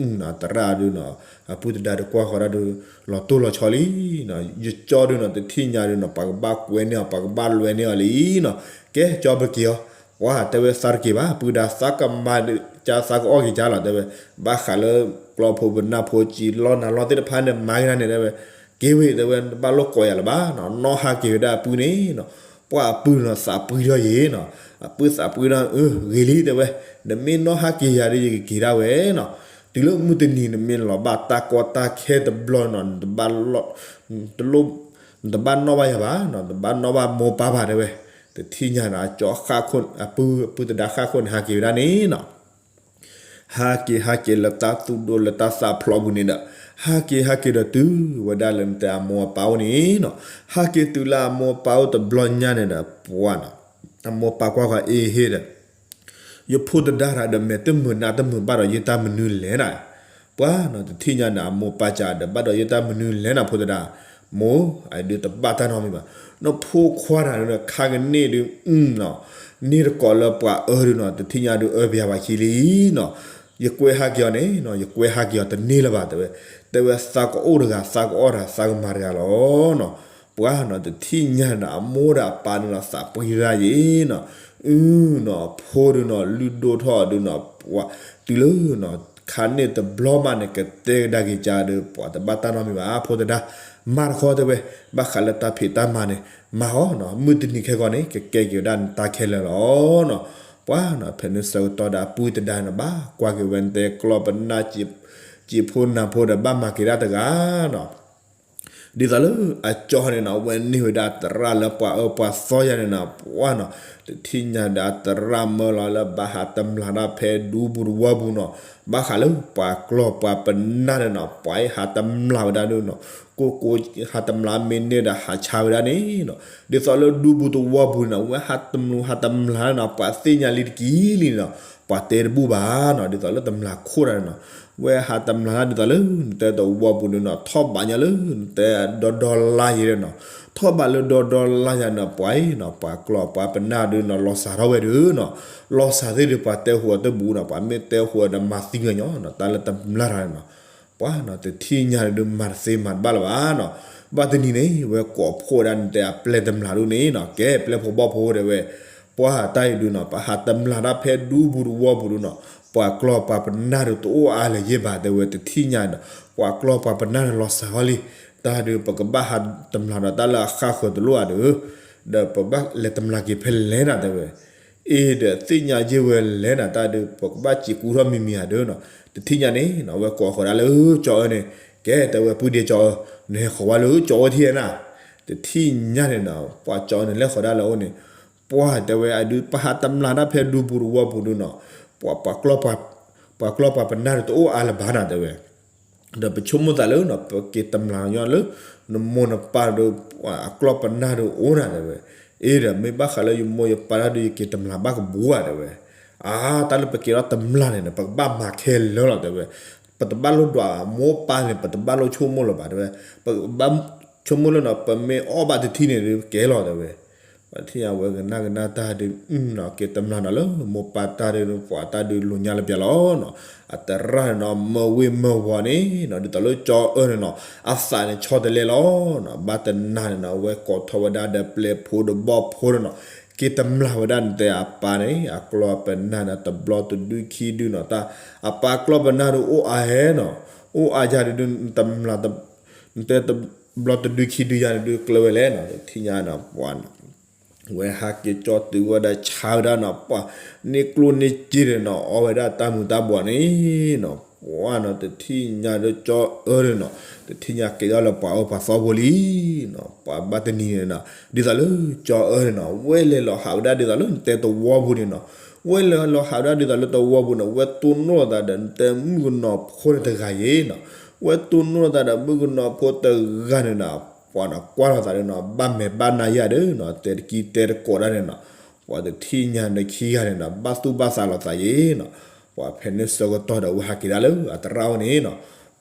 အသရၣ်ဒုးနီၤ, အပုၢ်သဒါဒုးကွၢ်ဃီၤဒၣ်ဒုး လီၤတိၢ်လီၤဆီလံနီၤ, ယကၠီဒုးနီၤ တထံၣ်ညါဒုးနီၤ ပှၤကဘၣ်ကွဲန့ၢ်အီၤ ပှၤကဘၣ်လွဲန့ၢ်အီၤလံနီၤ, ကဲကၠီပက့ၤအီၤ, ပှၤတဲဝဲသးတက့ၤဘၣ် ပုၢ်ဒၢ် သးကမၤကၠီ သးကအီၣ်က့ၤကၠီလီၤတဲဝဲ, ဘၣ်ဃးလၢ ကျီဖိပနၢ်ဖိ စံာ်လီၢ်နၤလီၢ်သ့ၣ်တဖၣ်န့ၣ် မၤက့ၤတၢ်န့ၣ်တဲဝဲ, က့ၤဝဲတဲဝဲ နတဘၣ်လိာ်ကွဲယၤလၢၤဘၣ်နီၤ, နီၣ်ဟးက့ၤဝဲဒၣ်အပုၢ်န့ၣ်နီၤ, ပှၤအပုၢ်နီၤ သးပှၢ်ထီၣ်ယဲနီၤ, အပုၢ်သးပှၢ်ထီၣ် အၢ ဂ့ၤလံတဲဝဲ, နမ့ၢ်နီၣ်ဟးက့ၤယၤဒီး ယကက့ၤဒၣ်ဝဲနီၤ, တုၤလၢမုၢ်တနံၤ နမ့ၢ်လီၤဘၣ်တၢ်ကီတၢ်ခဲတဘျီနီၤ နတဘၣ်လိာ် နတဘၣ်နီၣ်ဘၣ်ယၤဘၣ်နီၤ, နတဘၣ်နီၣ်ဘၣ်မိၢ်ပၢ်ဘၣ်တဲဝဲ, တထံၣ်ညါန့ၣ် အကၠီဃၣ်ခိၣ် အပုၢ် အပုၢ်သဒါဃၣ်ခိၣ်န့ၣ် ဟးက့ၤဝဲဒၣ်န့ၣ်နီၤ ဟးက့ၤဟးက့ၤလၢတၢ်သူၣ်ဒိၣ်လၢတၢ်သးဖျိးပူၤန့ၣ်ဒီး, ဟးက့ၤဟးက့ၤဒီးတုၤဝဲဒၣ်လၢနတဲအမိၢ်အပၢ်အိၣ်န့ၣ်နီၤ, ဟးက့ၤတုၤလၢအမိၢ်အပၢ်အိၣ်တဘျီညါန့ၣ်ဒီး ပှၤနီၤ, အမိၢ်ပၢ်ကွၢ်ဃီၤအ့ဟ့ဒီး ယဖိသဒါတၢ်ဒီး မဲာ်တမုာ်နါတမုာ်ဘၣ်ဒီးယတၢ်မနုၤလဲၣ်နၤ, ပှၤနီၤ တထံၣ်ညါန့ၣ် အမိၢ်ပၢ်ကဒီး ဘၣ်ဒီးယတၢ်မနုၤလဲၣ်နၤ ဖိသဒါ, မိၢ် အဒုးတဘၣ်တၢ်နီတမံၤဘၣ်, နဖိခွါတၢ်ဒုး ခါကန့ၢ်ဒုး အနီၤ, န့ၢ်တကိးလၢပှၤအၢဒုးနီၤ တထံၣ်ညါဒုးအၢပယၤဘၣ်ခံလံနီၤ, ယကွဲဟးက့ၤအီၤန့ၣ်နီၤ ယကွဲဟးက့ၤအီၤတန့ၢ်လၢၤဘၣ်တဲဝဲ, တဲဝဲသးကအိၣ်တဂၤ သးကအီၣ်တဂၤ သးကမၤတဂၤလီၤနီၤ, ပှၤနီၤ တထံၣ်ညါန့ၣ် အမိၢ်ဒီးအပၢ်န့ၣ်နီၤ သးပှၢ်တၢ်ယဲနီၤ, အနီၤ ဖိဒုးနီၤ လုၢ်ဒိၣ်ထီၣ်ဒုးနီၤ ပှၤ တုၤလၢနီၤ ခါန့ၣ်တဘျီမးန့ၣ် ကတဲကဒါက့ၤကဒီး ပှၤတဘၣ်တၢ်နီတမံၤဘၣ် ဖိသဒါ, မၤတခီတဲဝဲ, ဘၣ်ဃးလၢတၢ်ဖံးတၢ်မၤန့ၣ် မၤအီၤနီၤ မုၢ်တနံၤခဲကီန့ၣ် ကကဲက့ၤဝဲဒၣ်နတၢ်ခဲလၢာ်လီၤနီၤ, ပှၤနီၤ ဖဲန့ၣ်ဆၢကတီၢ်ဒီးအပုၢ်သဒါန့ၣ် ဘၣ်ကွၢ်က့ၤဝဲနတဲကျီၢ်ပနၢ် စံာ်ဖိနၢ်ဖိဒီး ဘၣ်မၤက့ၤဒၣ်တဂၤနီၤ ဒ်သိးလၢအကၠီန့ၣ်နီၤ အဝဲန့ၢ်ဝဲဒၣ်သရၣ်လၢပှၤအၢပှၤသီယၤန့ၣ်နီၤ ပှၤနီၤ တထံၣ်ညါဒီးအသရၣ်မၢလီၤလၢဘၣ်ဟးတမျၢ်တၢ်ဖဲဒူပူၤတဝီပူၤနီၤ, ဘၣ်ဃးလၢပှၤကျီၢ်ပှၤပနၢ်န့ၣ်နီၤ, ပှၤအံၤဟးတမျၢ်ဝဲဒၣ်ဒုနီၤ, ကိၢ်ကိၢ်ဟးတမျၢ်မ့ၢ်န့ၢ်ဒီးဟးဆါဝဲဒၣ်န့ၣ်နီၤ, ဒ်သိးလၢဒူပူၤတဝီပူၤန့ၣ်နီၤ, ဝဲဟးတမျၢ်ဟးတမျၢ်န့ၣ်နီၤ, ပှၤသ့ၣ်ညါလံတက့ၢ်လံန့ၣ်နီၤ, ပှၤတဲတဘူၣ်ဘၣ်နီၤ, ဒ်သိးလၢတမျၢ်ခိၣ်တၢ်န့ၣ်နီၤ, ဝဲဟးတမျၢ်တၢ်ဒ်သိးလၢ နတဲတဝီပူၤန့ၣ်နီၤ, ထီၣ်ဘးညါလၢ နတဲဒီဒီလါယဲန့ၣ်နီၤ, ထီၣ်ဘးလၢဒီဒီလါယဲန့ၣ်နီၤ, ပှၤအံၤနီၤ, ပှၤကျီၢ်ပှၤပနၢ်ဒုနီၤ, လီၤစှၤထီၣ်ဝဲဒုနီၤ, လီၤစှၤသ့ၣ်ဒု ပှၤတဲဟူအီၤတဘူၣ်နီၤ, ပှၤမ့ၢ်တဲဟူအီၤဒီးမၤသံဝဲညီနီၤ, တၢ်လၢတမျၢ်တၢ်န့ၣ်နီၤ, ပှၤနီၤ တထံၣ်ညါန့ၣ်ဒု မၤတသ့မၤတဘၣ်လၢၤဘၣ်နီၤ, ဘၣ်တနံၤန့ၣ် ဝဲကိးဖှိၣ်ဝဲဒၣ်နတဲအပျဲၢ်တမျၢ်ဒုန့ၣ်နီၤ, ကဲပျဲၢ်ဖိဘီၣ်ဖိတဲဝဲ, ပှၤတၢ်အံၤဒုနီၤ, ပဟးတမျၢ်တၢ်ဖဲဒူပူၤတဝီပူၤဒုနီၤ, ပှၤကျီၢ်ပှၤပနၢ်ဒုတအိၣ်အါလၢၤယဲၢ်ဘၣ်တဲဝဲ, တထံၣ်ညါနီၤ, ပှၤကျီၢ်ပှၤပနၢ်ဒုလီၤစှၤထီၣ်လံ, တၢ်ဒုပကဘၣ်ဟးတမျၢ်ဒီးတၢ်လၢအဃၣ်ဃၢၤတလိၣ်ဧါဒု, ဒီးပဘၣ်လဲၤတမျၢ်က့ၤဖဲလဲၣ်နၤတဲဝဲ အ့ဒီးသ့ၣ်ညါယဲၢ်ဝဲလဲၣ်နၤ တၢ်ဒုးပကဘၣ်စံးကူထီၣ်မံၤမံၤဧါဒုနီၤ, တထံၣ်ညါန့ၣ်နီၤ, ဝဲကိးဃီၤဒၣ်လၢကၠီအၢန့ၣ်, ကဲတဲဝဲပုၢ်ဒ့ကၠီအၢ, နဟဲဃီၤဝဲလၢကၠီအၢထံၣ်နၤ, တထံၣ်ညါန့ၣ်နီၤ, ပှၤကၠီအၢန့ၣ်လဲၤဃီၤဒၣ်လၢအအိၣ်န့ၣ်, ပှၤတဲဝဲအဒုးပဟးတမျၢ်တၢ်ဖဲဒူပူၤတဝီပူၤဒုနီၤ, ပှၤ ပှၤကျီၢ်ပှၤပနၢ်ဒုးတအိၣ်အါလၢၤဘၣ်နၤတဲဝဲ ဒီးပဆိကမိၣ်သးလၢနီၤ, ပက့ၤတမျၢ်ညီလၢ နမိၢ်နပၢ်ဒီး ပှၤအကျီၢ်ပနၢ်ဒုးအိၣ်နၤတဲဝဲ, အ့ဒီးမ့ၢ်ဘၣ်ဃးလၢယမိၢ်ယပၢ်တၢ်ဒုး ယက့ၤတမျၢ်ဘၣ်ကဘူးဧါတဲဝဲ, အါ တၢ်လၢပက့ၤထီၣ်တမျၢ်န့ၣ်နီၤ, ပကဘၣ်မၤခဲလၢာ်လီၤတဲဝဲ, ပတဘၣ်လိၣ်ဒွးမိၢ်ပၢ်န့ၣ် ပတဘၣ်လိၣ်ဆိကမိၣ်လၢၤဘၣ်တဲဝဲ, ပကဘၣ်ဆိကမိၣ်လၢနီၤ, ပမ့ၢ်အီၣ်ဘၣ်တထံၣ်န့ၣ်ဒုးကဲလီၤတဲဝဲ ပှၤထံၣ်ညါဝဲကနၣ်ကနၣ်တၢ်ဒုးနီၤ, က့ၤတမျၢ်နီၤလၢမိၢ်ပၢ်တၢ်ဒုး ပှၤတၢ်ဒုးလိာ်ညါလၢပျၢၤလီၤနီၤ, အသရၣ်န့ၣ်နီၤ မၢဝ့ၢ်မၢဝီၤန့ၣ်နီၤ, ဒ်သိးလၢကၠီအၢန့ၣ်နီၤ, အသးန့ၣ်ဆီတလဲလီၤနီၤ, ဘၣ်တနၤန့ၣ်နီၤ, ဝဲကိးထီၣ်ဝဲဒၣ်ဒီးပျဲၢ်ဖိဒီးဘီၣ်ဖိန့ၣ်နီၤ, က့ၤတမျၢ်ဝဲဒၣ်နတဲအပၢ်န့ၣ် အကျီၢ်ပနၢ်န့ၣ် တဘျီတဒုခံဒုနီၤ, တၢ်အပၢ်ကျီၢ်ပနၢ်ဒုးအိၣ်အါဟဲနီၤ, အိၣ်အါယၤဒုး နတမျၢ် နတဲတဘျီတဒုခံဒုယၤန့ၣ်ဒုးကျၢၤဝဲလဲၣ်နီၤ, ထံၣ်ညါနီၤ ပှၤနီၤ, ဝဲဟးက့ၤကၠီတုၤဝဲဒၣ်ဆါဝဲဒၣ်နီၤ, ပှၤန့ၢ်ကျိၣ်န့ၢ်စ့န့ၣ်နီၤ, အီဝဲဒၣ်တၢ်မုာ်တၢ်ဘှီးန့ၣ်နီၤ, ပှၤနီၤ တထံၣ်ညါဒီးကၠီအၢန့ၣ်နီၤ, တထံၣ်ညါက့ၤထီၣ်လၢပှၤအၢပှၤသီဖိလံနီၤ, ပှၤဘၣ်တနံၤန့ၣ်နီၤ, ဒ်သိးလၢကၠီအၢန့ၣ်နီၤ, ဝဲလဲၤလီၤဟးဝဲဒၣ်ဒ်သိးလၢနတဲတဝီပူၤန့ၣ်နီၤ, ဝဲလဲၤလီၤဟးဝဲဒၣ်ဒ်သိးလၢတဝီပူၤန့ၣ်, ဝဲတိၢ်နီၣ်လိာ်သးဒီးနတဲမုၣ်ကနီၤဖိန့ၣ်တဂၤယဲနီၤ, ဝဲတိၢ်နီၣ်လိာ်သးဒီးမုၣ်ကနီၤဖိတဂၤန့ၣ်နီၤ, ပှၤနီၤကွၢ်လိာ်သးန့ၣ်နီၤ, ဘၣ်မဲာ်ဘၣ်နါယၤဒီးနီၤ, တဲတကံတဲတကိးဒၣ်န့ၣ်နီၤ, ပှၤတထံၣ်ညါန့ၣ်ခံဂၤန့ၣ်နီၤ, ဘၣ်သူၣ်ဘၣ်သးလိာ်သးယဲနီၤ, ပှၤဖဲန့ၣ်ဆၢကတီၢ်ဒီးဝဲဟးက့ၤဒၣ်လၢအသရၣ်အိၣ်န့ၣ်နီၤ,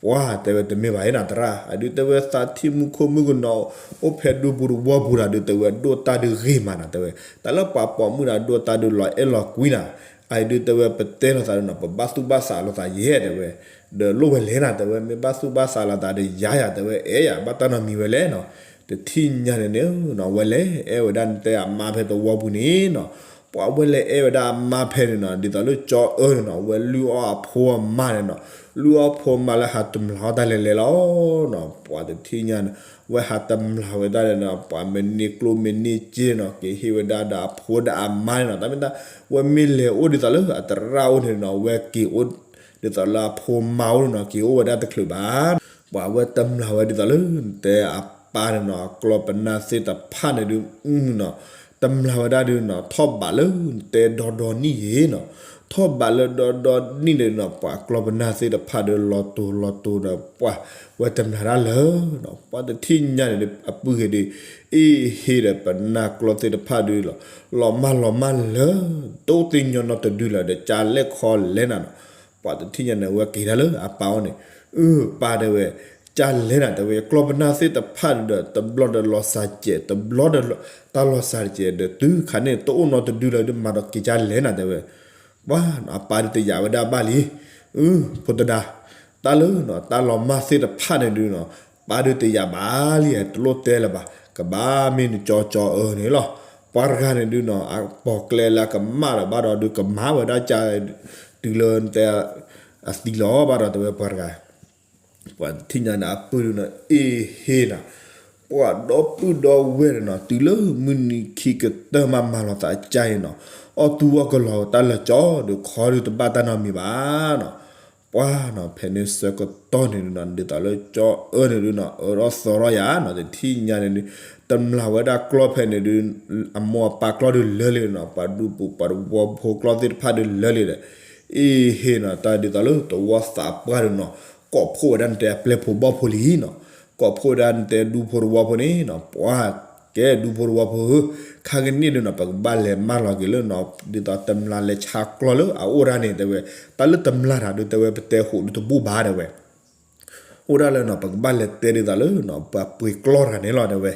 ပှၤတဲဝဲတမ့ၢ်ဘၣ်ယဲနီၤသရၣ်, အဒုးတဲဝဲသးထံၣ်မူခိၣ်မုၣ်ကနီၤ အိၣ်ဖဲဒူပူၤတဝီပူၤဒီးဒုးတဲဝဲဒိၣ်တၢ်ဒုးဂ့ၤမးနီၤတဲဝဲ, တၢ်လၢပှၤပိာ်မုၣ်ဒီးဒိၣ်တၢ်ဒုးလီၤအဲၣ်လီၤကွံနီၤ, အဒုးတဲဝဲပတဲလိာ်သးဒီးနီၤ, ပဘၣ်သူၣ်ဘၣ်သးလိာ်သးယဲတဲဝဲ, ဒီးလိၣ်ဝဲလဲၣ်နီၤတဲဝဲ, မ့ၢ်ဘၣ်သူၣ်ဘၣ်သးလိာ်သးဒီးယၤယၤတဲဝဲ, အဲၣ်ယၤ ဘၣ်တၢ်နီတမံၤဝဲလဲၣ်နီၤ, တထံၣ်ညါန့ၣ်န့ၣ်နီၤ, ဝဲလဲၤအဲၣ်ဝဲဒၣ်နတဲအမါဖဲတဝီပူၤန့ၣ်နီၤ, ပှၤဝဲလဲၤအဲၣ်ဝဲဒၣ်အမါဖဲန့ၣ်နီၤ, ဒ်သိးလၢကၠီအၢန့ၣ်နီၤ, ဝဲလုၢ်အီၣ်အဖိအမါန့ၣ်နီၤ, လုၢ်အီၣ်ဖိမါလၢဟးတမျၢ်အီၣ်တၢ်လဲၤလဲၤလီၤနီၤ, ပှၤတထံၣ်ညါန့ၣ် ဝဲဟးတမျၢ်ဝဲဒၣ်န့ၣ်နီၤ, ပှၤမ့ၢ်န့ၢ်ကျိၣ်မ့ၢ်န့ၢ်စ့နီၤ, က့ၤဟ့ၣ်ဝဲဒၣ်ဒီးအဖိဒီးအမါန့ၣ်နီၤ, တၢ်မ့ၢ်တၢ် ဝဲမ့ၢ်လဲၤအိၣ်ဒ်သိးလၢအသရၣ်အိၣ်န့ၣ်နီၤ, ဝဲက့ၤအိၣ်ဒ်သိးလၢအဖိမါအိၣ်န့ၣ်နီၤ, က့ၤအိၣ်ဝဲဒၣ်တချုးဘၣ် ပှၤဝဲတမျၢ်ဝဲဒ်သိးလၢနတဲအပၢ်န့ၣ်နီၤ, အကျီၢ်ပနၢ်သ့ၣ်တဖၣ်န့ၣ်ဒုးနီၤ, တမျၢ်ဝဲဒၣ်ဒုးနီၤ, ထီၣ်ဘးလၢနတဲဒီဒီနံၣ်ယဲနီၤ, ထီၣ်ဘးလၢဒီဒီနံၣ်န့ၣ်နီၤ, ပှၤကျီၢ်ပနၢ်သ့ၣ်တဖၣ်ဒုးလီၤတိၤလီၤတိၤဒီးပှၤဝဲတမျၢ်ဒၣ်လၢနီၤ, ပှၤတထံၣ်ညါန့ၣ်ဒုး အပုၢ်ဂ့ၤဒုး အ့ၣ်ဟ့ဒီးပနၢ်ကျီၢ်သ့ၣ်တဖၣ်ဒုးလီၤ, လီၤမၢ်လီၤမၢ်လၢ တအိၣ်သ့ၣ်ညီနီတဒုလၢၤဒီး ကလဲၣ်ခီလဲၣ်နၤနီၤ, ပှၤတထံၣ်ညါန့ၣ် ဝဲက့ၤဒၣ်လၢအပၢ်အိၣ်န့ၣ်, အၢ ပၢ်တဲဝဲ, ကလဲၣ်နၤတဲဝဲ, ကျီၢ်ပနၢ်သ့ၣ်တဖၣ်ဒီး တဘျီဒီးလီၤစၢ်စဲး, တဘျီဒီးတၢ်လီၤစၢ်တစဲးဒီး တုၤခါန့ၣ် တအိၣ်နီတဒုလၢၤဒီး မၤဒီးက့ၤကလဲၣ်နၤတဲဝဲ, ပှၤနီၤ အပၢ်ဒုးတယာ်ဝဲဒၣ်ဘၣ်လံ, အၢ ဖိသဒါ, တၢ်လၢနီၤ တၢ်လီၤမၢ်သ့ၣ်တဖၣ်န့ၣ်ဒုးနီၤ, ပၢ်ဒုးတယာ်ဘၣ်လံ, တလိၣ်တဲလၢၤဘၣ်, ကဘၣ်မ့ၢ်နကၠီကၠီအၢန့ၣ်လီၤ, ပှၤတဂၤန့ၣ်ဒုးနီၤ အပိာ်ကျဲလၢအကမၣ်ဒီးဘၣ်ဒီးဒုးကမၤဝဲဒၣ်က တုၤလၢနတဲ အသံလီၤဘၣ်ဒီးတဲဝဲပှၤတဂၤ ပှၤတထံၣ်ညါန့ၣ် အပုၢ်ဒုးနီၤ အ့ၣ်ဟ့နၤ, ပှၤဒီပုၢ်ဒီဝဲၢ်န့ၣ်နီၤ တုၤလၢမုၢ်နံၤခံကတၢၢ်မးမၤလိာ်သးအကၢ်အံၤနီၤ, အီၣ်သူအီၣ်ကလီၤတၢ်လၢကၠီဒီးခီဒုးတဘၣ်တၢ်နီတမံၤဘၣ်နီၤ, ပှၤနီၤ ဖဲန့ၣ်ဆၢကတီၢ်န့ၣ်ဒုးနီၤ ဒ်သိးလၢကၠီအၢန့ၣ်ဒုးနီၤ အၢထီၣ်သီထီၣ်ယၤနီၤ တထံၣ်ညါန့ၣ်ဒုး တမျၢ်ဝဲဒၣ်ကျီၢ်ဖဲန့ၣ်ဒုး အမိၢ်အပၢ်ကျီၢ်ဒုးလၢာ်လံနီၤ ပှၤဒူပူၤပှၤတဝီဖိကျီၢ်သ့ၣ်တဖၣ်ဒုးလၢာ်လံဒီး အ့ဟ့နီၤ တၢ်ဒ်သိးလၢတဝီသးပှၢ်ဒုးနီၤ ကိးဖှိၣ်ဝဲဒၣ်နတဲအပျဲၢ်ဖိဘီၣ်ဖိလံနီၤ ကိးဖှိၣ်ဝဲဒၣ်နတဲဒူဖိတဝီဖိန့ၣ်နီၤ ပှၤကဲဒူဖိတဝီဖိဧၢ ခါကန့ၣ်ဒုးနီၤ ပကဘၣ်လဲၤမၢလီၤက့ၤလၢနီၤ ဒ်သိးတမျၢ်လဲၤဆါကျီၢ်လၢအအိၣ်ဒၣ်န့ၣ် တဲဝဲ တၢ်လၢတမျၢ်တၢ်ဒုး တဲဝဲ ပတဲဟိးဒုးတဘူၣ်ဘၣ် တဲဝဲ အိၣ်ဒၣ်လၢနီၤ ပကဘၣ်လဲၤတဲဒ်သိးလၢနီၤ ပှၤပှ့ၤကျီၢ်တဂၤန့ၣ်လီၤ တဲဝဲ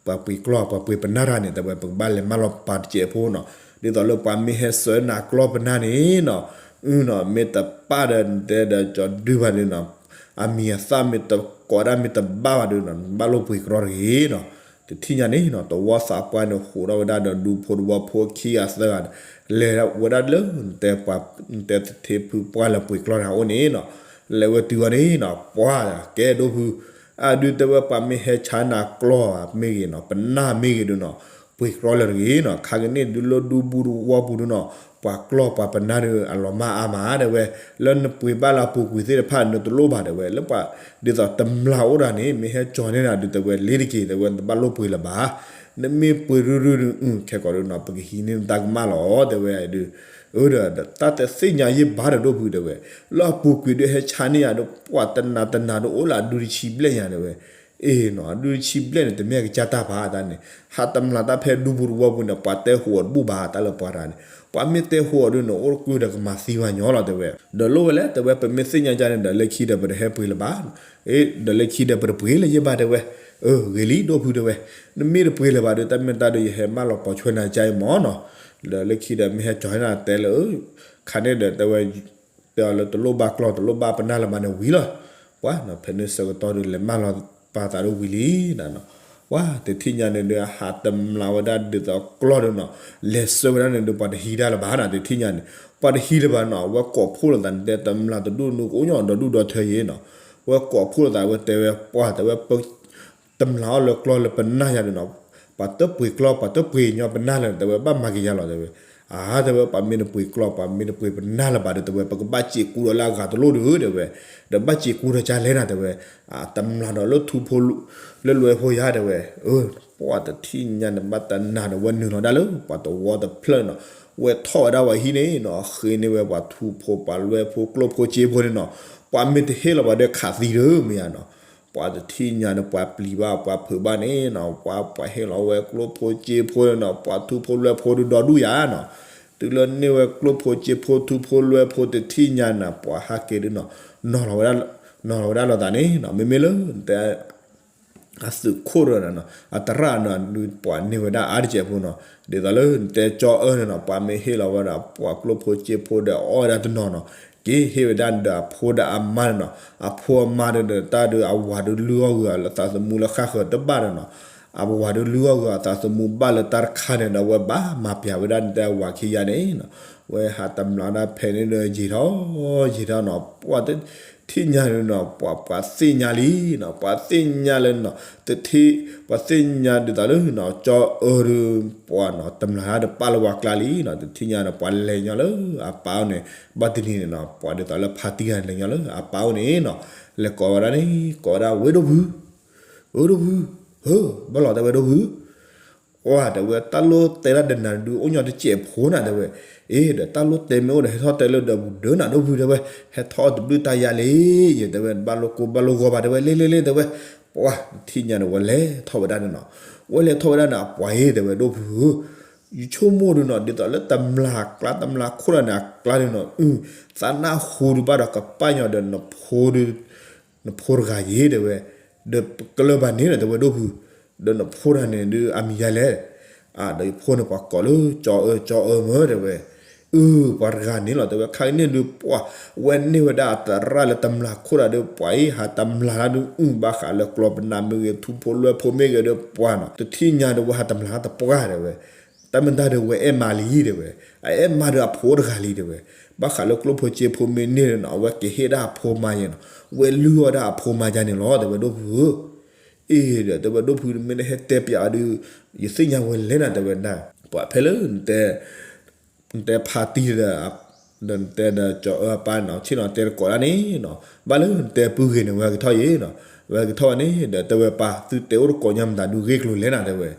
ပှၤပှ့ၤကျီၢ် ပှၤပှ့ၤပနၢ်တဂၤန့ၣ် တဲဝဲ ပကဘၣ်လဲၤမၢလီၤပာ်တစဲးဖိနီၤ ဒ်သိးလၢပှၤမ့ၢ်ဟဲစၢၤနၤကျီၢ်ပနၢ်န့ၣ်နီၤ အနီၤ မ့ၢ်တပၣ်ဒီးနတဲဒီးကၠီဒုဘၣ်ဒုးနီၤ အမံၤအသၣ်မ့ၢ်တကိးဒၣ်မ့ၢ်တဘၣ်ဘၣ်ဒုးနီၤ နဘၣ်လိၣ်ပှ့ၤကျီၢ်တဂ့ၤနီၤ တထံၣ်ညါန့ၣ်နီၤ တဝီသးပှၢ်န့ၣ် ဟိးထီၣ်ဝဲဒၣ်ဒီးဒူဖိတဝီဖိခံဂၤသၢဂၤ လဲၤဝဲဒၣ်လၢနတဲပှၤ နတဲသထ့ဖုပှၢ်လၢပှ့ၤကျီၢ်တဂၤအိၣ်န့ၣ်နီၤ လဲၤဝဲတုၤအီၤန့ၣ်နီၤ ပှၤကဲဒိၣ်ဖု အဒုးတဲဝဲပှၤမ့ၢ်ဟဲဆါနၤကျီၢ်မ့ၢ်ဂ့ၤနီၤ ပနၢ်မ့ၢ်ဂ့ၤဒုးနီၤ ပှ့ၤကျီၢ်လၢတဂ့ၤနီၤ ခါကန့ၣ်ဒုးလၢဒူပူၤတဝီပူၤဒုးနီၤ ပှၤကျီၢ်ပှၤပနၢ်ဒုးအလီၤမၢ်အါမး တဲဝဲ လၢနပှ့ၤဘၣ်လၢအပူၤကွံာ်သ့ၣ်တဖၣ် နတလိၣ်ဘၣ် တဲဝဲ လၢပှၤ ဒ်သိးတမျၢ်အိၣ်ဒၣ်န့ၣ် မ့ၢ်ဟဲကၠီန့ၢ်နၤဒုး တဲဝဲ လ့ၤတက့ၤ တဲဝဲ နတဘၣ်လိၣ်ပှ့ၤလၢၤဘၣ် နမ့ၢ်ပှ့ၤရုၢ်ရုၢ်ဒုး ခဲကိာ်ဒုးနီၤ ပကဟံးန့ၢ်နတၢ်ကမၣ်လီၤ တဲဝဲဒုး အၢဒီး တၢ်တသ့ၣ်ညါယံၢ်ဘၣ်ဒီးဒိၣ်ဖု တဲဝဲ လၢအပူၤကွံာ်ဒုးဟဲဆါန့ၢ်ယၤဒီး ပှၤတနၤတနၤဒုးအိၣ်လၢအဒုတဆံဘျဲၣ်ညါ တဲဝဲ အ့နီၤ အဒုတဆံဘျဲၣ်န့ၣ် တမ့ၢ်အကစၢ်တၢ်ဘၣ် တၢ်န့ၣ် ဟးတမျၢ်တၢ်ဖဲဒူပူၤတဝီပူၤန့ၣ် ပှၤတဲဟိးအီၤတဘူၣ်ဘၣ် တၢ်လၢပှၤတဂၤန့ၣ် ပှၤမ့ၢ်တဲဟိးအီၤဒုးန့ၣ် အိၣ်တကုၢ်ဒီးကမၤသံဝဲညီလီၤ တဲဝဲ ဒီးလိၣ်ဝဲလဲၣ် တဲဝဲ ပမ့ၢ်သ့ၣ်ညါကန့ၣ်ဒီး လၢခံဒီးပတဟဲပှ့ၤလၢၤဘၣ် အ့ ဒီးလၢခံဒီးပတပှ့ၤလၢၤယံၢ်ဘၣ် တဲဝဲ အၢ ဂ့ၤလံ ဒိၣ်ဖု တဲဝဲ နမ့ၢ်တပှ့ၤလၢၤဘၣ်ဒီး တၢ်မ့ၢ်တၢ်ဒီး ယဟဲမၢလီၤပိာ်ဆွဲနၤကါအံၤမၢ်နီၤ ဒီးလၢခံဒီးမ့ၢ်ဟဲကၠီန့ၢ်နၤတဲလၢ ခါန့ၣ်ဒီး တဲဝဲ တဲအီၤလၢတလိၣ်ဘၣ်ကျီၢ် တလိၣ်ဘၣ်ပနၢ်လၢၤဘၣ်န့ၣ်ဝံၤလီၤ ပှၤနီၤ ဖဲန့ၣ်ဆၢကတီၢ်ဒုး လဲၤမၢလီၤပာ်သးဒုးဝံၤလံနီၤ ပှၤတထံၣ်ညါန့ၣ်ဒုး ဟးတမျၢ်ဝဲဒၣ်ဒ်သိးကျီၢ်ဒုးနီၤ လဲၤဆှၢဝဲဒၣ်န့ၣ်ဒုး ပှၤတဟံးတၢ်လၢၤဘၣ်နီၤ တထံၣ်ညါန့ၣ် ပှၤတဟံးလၢၤဘၣ်နီၤ အဝဲကိးဖှိၣ်လိာ်သးန့ၣ် တဲတမျၢ်တဒူၣ်နူကအိၣ်ညီဒီဒူၣ်ဒီထၢယံၤနီၤ အဝဲကိးဖှိၣ်လိာ်သး အဝဲတဲဝဲ ပှၤ တဲဝဲ တမျၢ်အီၣ်လၢကျီၢ်လၢပနၢ်ယၤဒုးနီၤ ပှၤတပှ့ၤကျီၢ် ပှၤတပှ့ၤညီပနၢ်လၢၤ တဲဝဲ ဘၣ်မၤက့ၤယၤလီၤ တဲဝဲ အါ တဲဝဲ ပှၤမ့ၢ်တပှ့ၤကျီၢ် ပှၤမ့ၢ်တပှ့ၤပနၢ်လၢၤဘၣ်ဒီး တဲဝဲ ပကဘၣ်စံးကူဒီးလၢအဂၤတလိၣ်ဒုး တဲဝဲ ဒီးဘၣ်စံးကူဒီးကါလဲၣ်နၤ တဲဝဲ တမျၢ်ဒီးလၢထူဖိ လၢလွဲဖိယၤ တဲဝဲ အၢ ပှၤတထံၣ်ညါန့ၣ် ဘၣ်တနၤဒီး ဝဲနုာ်လီၤဒၣ်လၢ ပှၤတဝီတဖျၢၣ်နီၤ ဝဲထီၣ်ဝဲဒၣ်ဝဲဟံၣ်န့ၣ်နီၤ ဃ့န့ၢ်ဝဲပှၤထူဖိ ပှၤလွဲဖိ ကျိၣ်ဖိစ့ဖိန့ၣ်နီၤ ပှၤမ့ၢ်တဟ့ၣ်လီၤဘၣ်ဒီးခးသံဒုး မ့ၢ်ဧါနီၤ ပှၤတထံၣ်ညါန့ၣ် ပှၤပျံၤဘၣ် ပှၤဖုးဘၣ်န့ၣ်နီၤ ပှၤ ပှၤဟ့ၣ်လီၤဝဲကျိၣ်ဖိစ့ဖိန့ၣ်နီၤ ပှၤထူဖိလွဲဖိဒုးဒီဒူၣ်ယၤနီၤ တုၤလၢန့ၢ်ဝဲကျိၣ်ဖိစ့ဖိ ထူဖိလွဲဖိတထံၣ်ညါန့ၣ် ပှၤဟးက့ၤဒုးနီၤ နီၤလီၤဝဲဒၣ် နီၤလီၤဝဲဒၣ်လိာ်သးန့ၣ်နီၤ မ့မ့ၢ်လၢ နတဲ အသုးခိၣ်ဒီးနီၤ အသရၣ်နီၤ ဒုးပှၤန့ၢ်ဝဲဒၣ်အါတစဲးဖိနီၤ ဒ်သိးလၢနတဲကၠီအၢန့ၣ်နီၤ ပှၤမ့ၢ်ဟ့ၣ်လီၤဝဲဒၣ် ပှၤကျိၣ်ဖိစ့ဖိဒီးအီၣ်ဝဲဒၣ်တနီၤနီၤ က့ၤဟ့ၣ်ဝဲဒၣ်ဒီးအဖိဒီးအမါန့ၣ်နီၤ အဖိအမါဒီးတၢ်ဒုးအဝၤဒုးလုၢ်အီၣ်ဂုာ်အီၤ သးသမူလၢဃၣ်ဃၢၤတဘၣ်ဒီးနီၤ အဝၤဒုးလုၢ်အီၣ်ဂုာ်အီၤ သးသမူဘၣ်လၢတၢ်တခါန့ၣ်ဒီး ဝဲဘၣ်မၤပျးဝဲဒၣ်နတဲအဝၤခံယါန့ၣ်နီၤ ဝဲဟးတမျၢ်ဒၣ်ဖဲန့ၣ်ဒီး ယံာ်ထီၣ် ယံာ်ထီၣ်နီၤ ပှၤတထံၣ်ညါန့ၣ်နီၤ ပှၤ ပှၤသ့ၣ်ညါလံနီၤ ပှၤသ့ၣ်ညါလၢနီၤ တထံၣ် ပှၤသ့ၣ်ညါဒ်သိးလၢနီၤ ကၠီအၢဒုး ပှၤနီၤ တမျၢ်ဒၣ်တပာ်လၢဝၤကျါလံနီၤ တထံၣ်ညါန့ၣ် ပှၤလဲၤညီလၢအပၢ်အိၣ်န့ၣ် ဘၣ်တနံၤန့ၣ်နီၤ ပှၤဒ်သိးလၢဖါတံၢ်ဂၤန့ၣ် လဲၤညီလၢအပၢ်အိၣ်န့ၣ်နီၤ လဲၤကိးဝဲဒၣ်န့ၣ် ကိးဝဲဒၣ် ဝဲဒိၣ်ဖု ဝဲဒိၣ်ဖု ဧၢ ဘၣ်လီၤ တဲဝဲဒိၣ်ဖု ပှၤ တဲဝဲ တၢ်လိၣ်တဲတၢ်ဒီးနၤဒုး အိၣ်ညီတစဲးဖိနၤ တဲဝဲ အ့ ဒီးတၢ်လိၣ်တဲမ့ၢ်အိၣ်ဒီး ဟဲထီၣ်တဲလၢဒီးပူၤဒၢနၤ ဒိၣ်ဖု တဲဝဲ ဟဲထီၣ်တဘျုးတၢ်ယါလံ ယတဲဝဲ ဘၣ်လိၣ်ကိၢ်ဘၣ်လိၣ်ဂီၤဘၣ် တဲဝဲ လ့လ့လ့ တဲဝဲ ပှၤ တထံၣ်ညါန့ၣ် ဝဲလဲၤထီၣ်ဝဲဒၣ်န့ၣ်နီၤ ဝဲလဲၤထီၣ်ဝဲဒၣ်န့ၣ် အပှၤအံၤ တဲဝဲ ဒိၣ်ဖုဧၢ ယဆိကမိၣ်ဒုးနီၤ ဒ်သိးလၢတမျၢ်ကျါ တမျၢ်ခိၣ်ဒီးန့ၣ်အကျါဒုးနီၤ အု သးနၢ်ဟူဒုးဘၣ်ဒီးကပၣ်ညီဒီးနဖိဒုး နဖိတဂၤယ့ၤ တဲဝဲ ဒီးပကလၢၢ်ဘၣ်န့ၣ်လီၤ တဲဝဲဒိၣ်ဖု ဒီးနဖိတဂၤန့ၣ်ဒုးအမံၤယါလဲၣ် အါ ဒီးယဖိန့ၣ်ပှၤကိးလၢ ကၠီအၢ ကၠီအၢမ့ၢ် တဲဝဲ အု ပှၤတဂၤန့ၣ်လီၤ တဲဝဲ ခါကန့ၣ်ဒုးပှၤ ဝဲန့ၢ်ဝဲဒၣ်အသရၣ်လၢတမျၢ်ခိၣ်ဒီး ပှၤအံၤဟးတမျၢ်လၢဒုး အု ဘၣ်ဃးလၢကျီၢ်ပနၢ်မ့ၢ်ဂ့ၤ ထူဖိလွဲဖိမ့ၢ်ဂ့ၤဒီးပှၤနီၤ တထံၣ်ညါဒီးဝဲဟးတမျၢ်လၢတပှၢ် တဲဝဲ တၢ်မ့ၢ်တၢ်ဒီးဝဲအဲၣ်မးလံ တဲဝဲ အအဲၣ်မးဒီးအဖိတဂၤလံ တဲဝဲ ဘၣ်ဃးလၢကျိၣ်ဖိစ့ဖိမ့ၢ်န့ၢ်ဒီးနီၤ အဝဲကဟ့ၣ်ဒၣ်အဖိမါယဲနီၤ ဝဲလုၢ်အီၣ်ဒၣ်အဖိမါယါန့ၣ်လီၤ တဲဝဲဒိၣ်ဖုဧၢ အ့ ဒီးတဲဝဲဒိၣ်ဖု မ့ၢ်တဟဲတဲပျးအီၤဒုး ယသ့ၣ်ညါဝဲလဲၣ်နၤ တဲဝဲဒၣ် ပှၤဖဲလၢ နတဲဖါတံၢ်ဒီး ဒီးနတဲဒီးကၠီအၢအပၢ်နီၤ ဆ့ၣ်နီၤတဲတကိးဒၣ်န့ၣ်နီၤ, ဘၣ်လၢနတဲပုၢ်ဂ့ၤန့ၣ် ဝဲဟဲက့ၤထီၣ်ယံၤနီၤ, ဝဲဟဲက့ၤထီၣ်ဝဲန့ၣ် ဒီးတဲဝဲပၢ် သုတဲအိၣ်တကိးညါမတၤဒုးဂ့ၢ်ကျိၤလဲၣ်နၤ တဲဝဲ,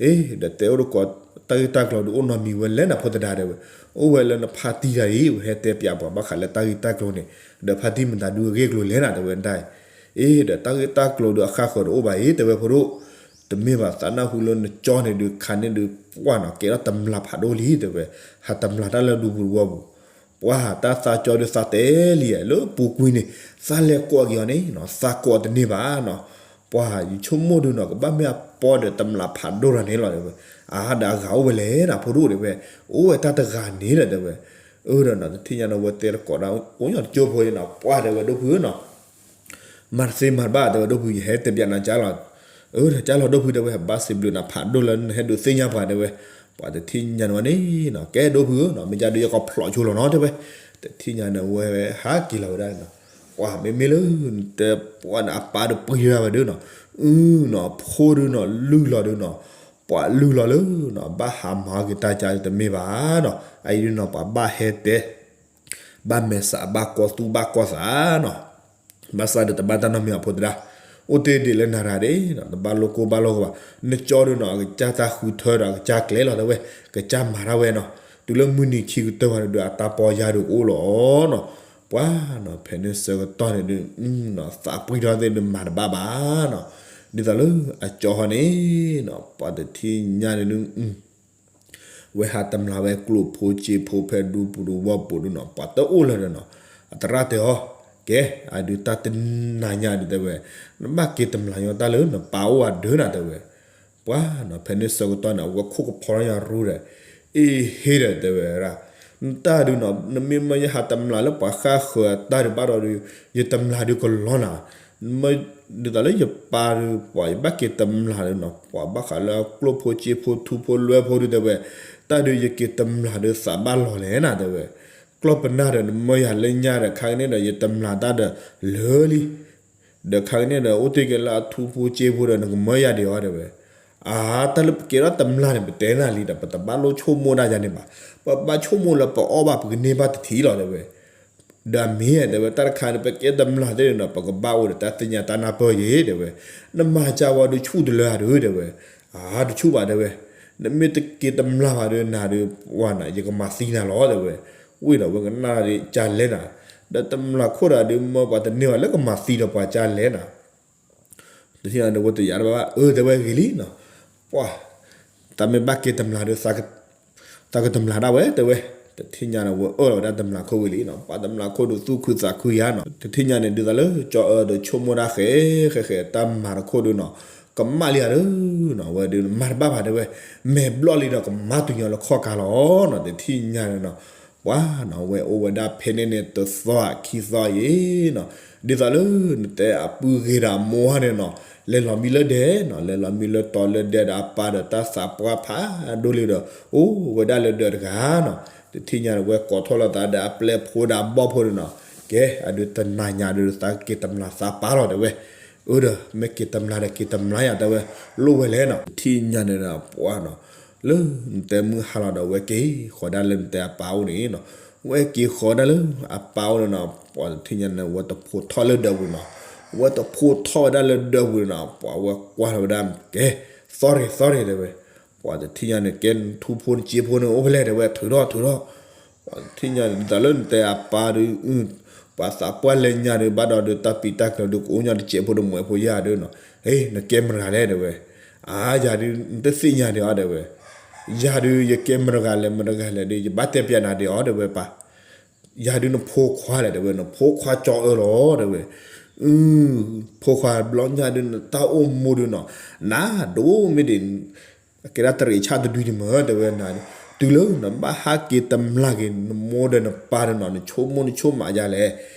အ့ ဒီးတဲအိၣ်တကိး တၢ်ဂ့ၢ်တၢ်ကျိၤဒုးအိၣ်နီတမံၤဝဲလဲၣ်နၤဖိသဒါ တဲဝဲ, အိၣ်ဝဲလၢနဖါတံၢ်တဂၤအံၤ ဝဲဟဲတဲပၠးပှၤဘၣ်ဃးလၢတၢ်ဂ့ၢ်တၢ်ကျိၤန့ၣ်, ဒီးဖါတံၢ်မတၤဒုးဂ့ၢ်ကျိၤလဲၣ်နၤ တဲဝဲဒၣ်အံၤ, အ့ ဒီးတၢ်ဂ့ၢ်တၢ်ကျိၤဒုးအဃၣ်ဃၢၤတအိၣ်ဘၣ်အံၤ တဲဝဲဖိဒိၣ်, တမ့ၢ်ဘၣ်သးနၢ်ဟူလၢနကၠီန့ၣ်ဒုးခါန့ၣ်ဒုး ပှၢ်နီၤ ကဲထီၣ်တမျာ်ဖးဒိၣ်လံ တဲဝဲ, ဟးတမျာ်တၢ်လၢဒူပူၤတဝီပူၤ, ပှၢ်တၢ်သးကၠီဒုးသးတဲလံ လၢပူၤကွံာ်န့ၣ် သးလဲၤကိးက့ၤအီၤန့ၣ်နီၤ သးကိးတန့ၢ်ဘၣ်နီၤ, ပှၢ်ယဆိကမိၣ်ဒုးနီၤ ကဘၣ်မ့ၢ်အပီဒီးတမျာ်ဖးဒိၣ်တဂၤန့ၣ်လီၤ တဲဝဲ, အါဒီးအဂၤအိၣ်ဝဲလဲၣ်နၤဖိဒိၣ် တဲဝဲ, အိၣ်ဝဲတၢ်တဂၤန့ၣ်ဒီး တဲဝဲ, အၢ ဒီးနီၤ တထံၣ်ညါန့ၣ် ဝဲတဲတကိးဒၣ် အိၣ်ညီတကၠိဖိန့ၣ်နီၤ ပှၢ် တဲဝဲဒိၣ်ဖုဧၢနီၤ မၤတသ့မၤတဘၣ် တဲဝဲဒိၣ်ဖု ယဟဲတဲပၠးနၤကၠါလီၤ, အၢ ဒီးကၠါလီၤဒိၣ်ဖု တဲဝဲ ဘၣ်စံးဘျုးနၤဖးဒိၣ်လၢနဟဲဒုးသ့ၣ်ညါပှၤ တဲဝဲ, ပှၢ်တထံၣ်ညါန့ၣ်ဝဲန့ၣ်နီၤ ကဲဒိၣ်ဖုဧၢနီၤ မ့ၢ်ကၢ်ဒုးယကဖျိးဆိလီၤနီၤ တဲဝဲ, တထံၣ်ညါန့ၣ်ဝဲဟးက့ၤလီၤဝဲဒၣ်နီၤ, ပှၢ်မ့မ့ၢ်လၢ နတဲပှၢ်န့ၣ် အပၢ်ဒုးပှံၤဒၣ်ဝဲဒုးနီၤ, အုနီၤ ဖိဒုးနီၤ လုၢ်လီၤဒုးနီၤ, ပှၢ်လုၢ်လီၤလၢနီၤ ဘၣ်ဟးမၤက့ၤတၢ်ကၠါတမ့ၢ်ဘၣ်နီၤ, အအံၤဒုးနီၤ ပှၤဘၣ်ဟဲတဲ ဘၣ်မဲာ်ဆှး ဘၣ်ကီသူၣ်ဘၣ်ကီသးနီၤ, ဘၣ်ဆၣ်ဒီးတဘၣ်တၢ်နီတမံၤအဖိသဒါ, အိၣ်တ့ၢ်ဒံးလၢနၤရၤဒၣ်နီၤ တဘၣ်လိၣ်ကိၢ်ဘၣ်လိၣ်ဂီၤဘၣ်, နကၠီဒုးနီၤ အကစၢ်တၢ်ဃုထၢဒီးအကစၢ်ကျဲလီၤ တဲဝဲ, ကစၢ်မၤတၢ်ဝဲနီၤ, တုၤလၢမုၢ်နံၤခံကတၢၢ်ဝဲဒုး အတၢ်ပီယါဒုးကအိၣ်လီၤနီၤ, ပှၢ်နီၤ ဖဲန့ၣ်ဆၢကတီၢ်န့ၣ်ဒုး သးပှံၢ်ထီၣ်သ့ၣ်ဒုးမၤတဘၣ်ဘၣ်နီၤ, ဒ်သိးလၢအကၠီဟီန့ၣ်နီၤ ပှၢ်တထံၣ်ညါန့ၣ်ဒုး ဝဲဟးတမျာ်ဝဲကျိၣ်ဖိစ့ဖိဖဲဒူပူၤတဝီပူၤဒုးနီၤ ပှၤတအိၣ်လၢၤဒီးနီၤ, အသရၣ်တဲအီၤ, ကဲ အဒုးတၢ်တနၤညါဒုး တဲဝဲ, နဘၣ်က့ၤတမျာ်ညီတၢ်လၢနပၢ်အိၣ်အဒၢးနၤ တဲဝဲ, ပှၢ်နီၤ ဖဲန့ၣ်ဆၢကတီၢ်န့ၣ် အဝဲခိၣ်ကဖီထီၣ်ညါရူဒီး, အ့ဟ့ဒီး တဲဝဲဒၣ်, နတၢ်ဒုးနီၤ နမ့ၢ်မၢယဟးတမျာ်လၢပှၤဃၣ်ဃၢၤအတၢ်ဒုးဘၣ်ဒီးဒုး ယတမျာ်ဒုးကလီနၤ ဒ်သိးလၢယပၢ်ဒုး ပှၤယဘၣ်က့ၤတမျာ်ဒုးနီၤ ပှၤဘၣ်ဃးလၢကျိၣ်ဖိစ့ဖိထူဖိလွဲဖိဒုး တဲဝဲ, တၢ်ဒုးယက့ၤတမျာ်ဒုးသးဘၣ်လီၤလဲၣ်နၤ တဲဝဲ, ကျီၢ်ပနၢ်ဒီးနမၢယၤလၢညါဒီး ခါကန့ၣ်ဒီးယတမျာ်တၢ်ဒီးလၢာ်လံ, ဒီးခါကန့ၣ်ဒီးအိၣ်တ့ၢ်က့ၤလၢအထူဖိစ့ဖိဒီးနကမၢယၤဒံးအီၤ တဲဝဲ, အါ တၢ်လၢပကဲထီၣ်တမျာ်န့ၣ် ပတဲနၤလံဒီး ပတဘၣ်လိၣ်ဆိကမိၣ်ဒၣ်ယၤန့ၣ်ဘၣ်, ပဘၣ်ဆိကမိၣ်လၢပအီၣ်ဘၣ်ပကန့ၢ်ဘၣ်တထံၣ်လီၤ တဲဝဲ ဒီးအမ့ၢ် တဲဝဲ တၢ်တခါန့ၣ် ပကဲတမျာ်သ့ၣ်န့ၣ်ဒီး ပကဘၣ်အိၣ်ဒီးတၢ်သ့ၣ်ညါတၢ်နၢ်ပၢၢ်ယ့ၤ တဲဝဲ, နမၤကၢ်ဝဲဒုးဆူၣ်တလၢဧါဒုး တဲဝဲ, အါ တဆူၣ်ဘၣ် တဲဝဲ, နမ့ၢ်တက့ၤတမျာ်ဘၣ်ဒီးနၤဒုး ဝဲနၤ ယကမၤသံနၤလီၤ တဲဝဲ, ဝံၤဒီးဝဲကနၣ်ဒုးကၢ်လဲၣ်နၤ, ဒီးတမျာ်ခိၣ်ဒီးဒုးမၢပှၤတန့ၢ်ဘၣ်လၢကမၤသံဒီးပှၤကၢ်လဲၣ်နၤ တထံၣ်ညါန့ၣ် ဝဲတယာ်တဘၣ်ဘၣ် အၢ တဲဝဲဂ့ၤလံနီၤ, ပှၤ တၢ်မ့ၢ်ဘၣ်က့ၤတမျာ်ဒီး သးကတမျာ်ဒၣ်ဝဲ တဲဝဲ, တထံၣ်ညါန့ၣ် ဝဲအၢၣ်လီၤဝဲဒၣ်တမျာ်ခိၣ်ဝံၤလံနီၤ, ပှၤတမျာ်ခိၣ်ဒုးသူၣ်ခုသးခုယါနီၤ, တထံၣ်ညါန့ၣ် ဒ်သိးလၢကၠီအၢဒီးဆိကမိၣ်ဒၣ်ဃဲဃဲဃဲ တၢ်မၤတခိၣ်ဒုးနီၤ, ကမၣ်လံဧါဒုးနီၤ, ဝဲဒုးမၤတဘၣ်ဘၣ် တဲဝဲ, မဲာ်ဘျီၣ်လံဒီးကမၤတုၤညီလၢခီၣ်ကါလီၤနီၤ, တထံၣ်ညါန့ၣ်နီၤ ပှၤနီၤ ဝဲအိၣ်ဝဲဒၣ်ဖဲန့ၣ်န့ၣ် တသီခံသီယံၤနီၤ, ဒ်သိးလၢနတဲအပုၢ်ဂ့ၤဒီးအမိၢ်ဟါန့ၣ်နီၤ, လဲၤလီၤမံလၢဒဲနီၤ, လဲၤလီၤမံလၢတီၤလၢဒဲဒီးအပၢ်ဒီးတၢ်သးပှၢ်ဖးဒိၣ်လံဒီး အိၣ်ဝဲဒၣ်လၢဒၢးတဂၤနီၤ, တထံၣ်ညါန့ၣ် ဝဲကိးထီၣ်လီၤသးဒီးအပျဲၢ်ဖိဒီးအဘီၣ်ဖိန့ၣ်နီၤ, ကဲ အဒုးတနၤညါဒုးသးက့ၤတမျာ်သးပၢ်လီၤ တဲဝဲ, အၢဒီး မ့ၢ်က့ၤတမျာ်ဒီးက့ၤတမျာ်ယၤ တဲဝဲ, လိၣ်ဝဲလဲၣ်နီၤ, တထံၣ်ညါန့ၣ်ဒီး ပှၤနီၤ လၢနတဲမုၢ်ဟါလီၤဒီး ဝဲက့ၤဃီၤဒၣ်လၢနတဲအပၢ်အိၣ်န့ၣ်နီၤ, ဝဲက့ၤဃီၤဒၣ်လၢအပၢ်အိၣ်န့ၣ်နီၤ, ပှၤတထံၣ်ညါန့ၣ် ဝဲတဖိးထီၣ်လၢဒၢးပူၤနီၤ, ဝဲတဖိးထီၣ်ဝဲဒၣ်လၢဒၢးပူၤန့ၣ်နီၤ, ပှၤဝဲကွၢ်လီၤဝဲဒၣ် ကဲ သီရ့ၣ်သီရ့ၣ် တဲဝဲ, ပှၤတထံၣ်ညါန့ၣ် ကဲနထူဖိနစ့ဖိန့ၣ်အိၣ်ဖဲလဲၣ် တဲဝဲ, ထုးထီၣ်ထုးထီၣ်, ပှၤတထံၣ်ညါန့ၣ် ဒ်သိးလၢနတဲအပၢ်ဒုး ပှၤသးပှၢ်လဲၤညါဒုး ဘၣ်ဒီးဒုးတၢ်ပံးတၢ်ကျၢၤဒုး ကအိၣ်ညီတစဲးဖိဒီးမွဲဖိယါဒုးနီၤ, ဟ့ နကဲမတၤတဂၤလဲၣ် တဲဝဲ, အါ ယၤဒုး နတသ့ၣ်ညါဒံးအီၤ တဲဝဲ, ယၤဒုး ယကဲမတၤတဂၤလဲၣ် မတၤတဂၤလဲၣ်ဒုး ယဘၣ်တဲပျးနၤဒံးအီၤ တဲဝဲပၢ်, ယၤဒုးနဖိခွါလဲၣ် တဲဝဲ, နဖိခွါကၠီအၢလီၤ တဲဝဲ, အု ဖိခွါဘျီညါဒုး နတၢ်အိၣ်မူဒုးနီၤ, နဒိၣ်မ့ၢ်ဒံး ကဲဒၣ်တရံးဆၣ်တဒုန့ၣ်မ့ၢ် တဲဝဲနၤ, တုၤလၢနဘၣ်ဟးက့ၤတမျာ်က့ၤ နမိၢ်ဒီးနပၢ်ဒုးနီၤ နဆိကမိၣ်နဆိကမးယါလဲၣ်,